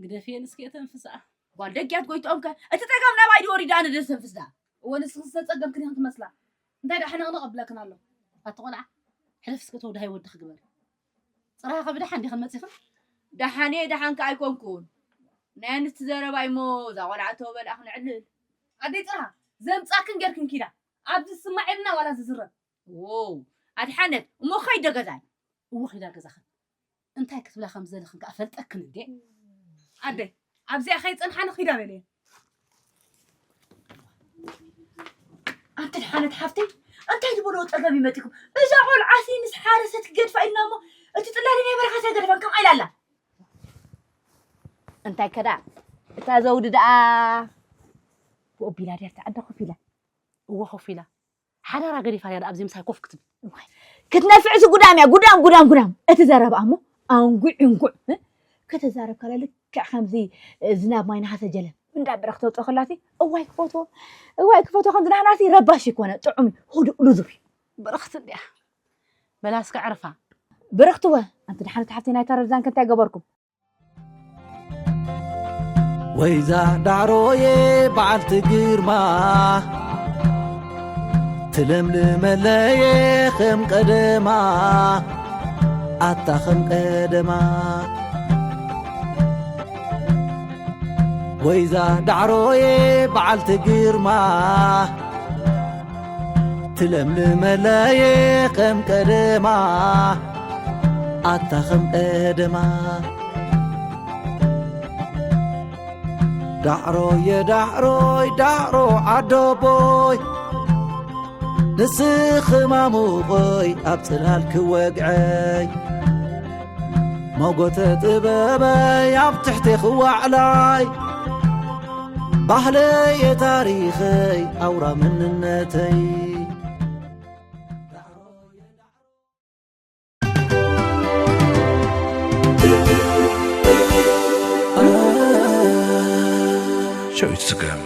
ግደፍየን እስኪ እተንፍስኣ ጓል ደጊያት ጎይትኦም ከ እቲ ፀገም ናባይ ድዩ ወሪዳ ኣነ ደስተንፍስ ደኣ እወ ንስኺ ዝተፀገምክን ኢኽን ትመስላ እንታይ ደኣ ሕንቕንቕ ኣብለክን ኣሎ ኣቲ ቆልዓ ሕለፍ እስኪ እተው ደሃይ ወድኺ ግበሪ ፅርሃ ከ ብደሓን ዲኽን መፂኽን ደሓን እየ ደሓን ከ ኣይኮንኩን ናይ ኣንስቲ ዘረባ እሞ እዛ ቆልዓ እተው በልኣ ክነዕልል ኣደይ ፅርሃ ዘምፃክን ጌርክን ኪዳ ኣብዚ ዝስማዕ የብልና ዋላ ዝዝረብ ዎው ኣድሓነት እሞ ኸይደ ገዛይ እወ ኺዳ ገዛኽን እንታይ ክትብላ ከም ዝደለኽን ከኣ ፈልጠክን እንዴ ኣደይ ኣብዚኣ ኸይጸንሓኒ ኺዳ በልየ ኣንቲ ድሓነት ሓፍተይ እንታይ ዝበሎ ጸገም ይመጢኩም እዛ ቆልዓሲ ምስ ሓረሰት ክገድፋ ኢልና እሞ እቲ ጽላሊ ናይ በረኻ ሰገድፋን ከም ኣይላላ እንታይ ከዳ እታ ዘውዲ ደኣ ብኦቢላ ድያ ተዓዳ ኮፍ ኢላ እወ ኮፍ ኢላ ሓዳራ ገዲፋ ድያ ኣብዚ ምሳይ ኮፍ ክትብል እዋይ ክትነፍዕሲ ጉዳም እያ ጉዳም ጉዳም ጉዳም እቲ ዘረብኣ እሞ ኣንጉዕ እንጉዕ እ? ከተዛረብ ካላ ልክዕ ከምዚ እ፣ ዝናብ ማይ ነሃሰ ጀለም እንዳበረ ክተውፅኦ ከላሲ እዋይ ክፈትዎ እዋይ ክፈትዎ ከምዚ ናህናሲ ረባሽ ይኮነ ጥዑም እዩ ህዱእ ልዙብ እዩ ብርኽቲ እንዲያ በላስከ ዕርፋ ብርኽትወ ኣንቲ ድሓነት ሓፍቲ ናይ ተረዛንከ እንታይ ገበርኩም ወይዛ ዳዕሮየ በዓልቲ ግርማ ትለምልመለየ ከም ቀደማ ኣታ ከም ቀደማ ወይዛ ዳዕሮየ በዓልቲ ግርማ ትለምልመለየ ከም ቀደማ ኣታ ከም ቀደማ ዳዕሮየ ዳዕሮይ ዳዕሮ ዓዶቦይ ንስኺ ማሙቐይ ኣብ ጽላል ክወግዐይ ሞጎተ ጥበበይ ኣብ ትሕቲ ክዋዕላይ ባህለየ ታሪኸይ ኣውራ መንነተይ። ሸዊት ስገም።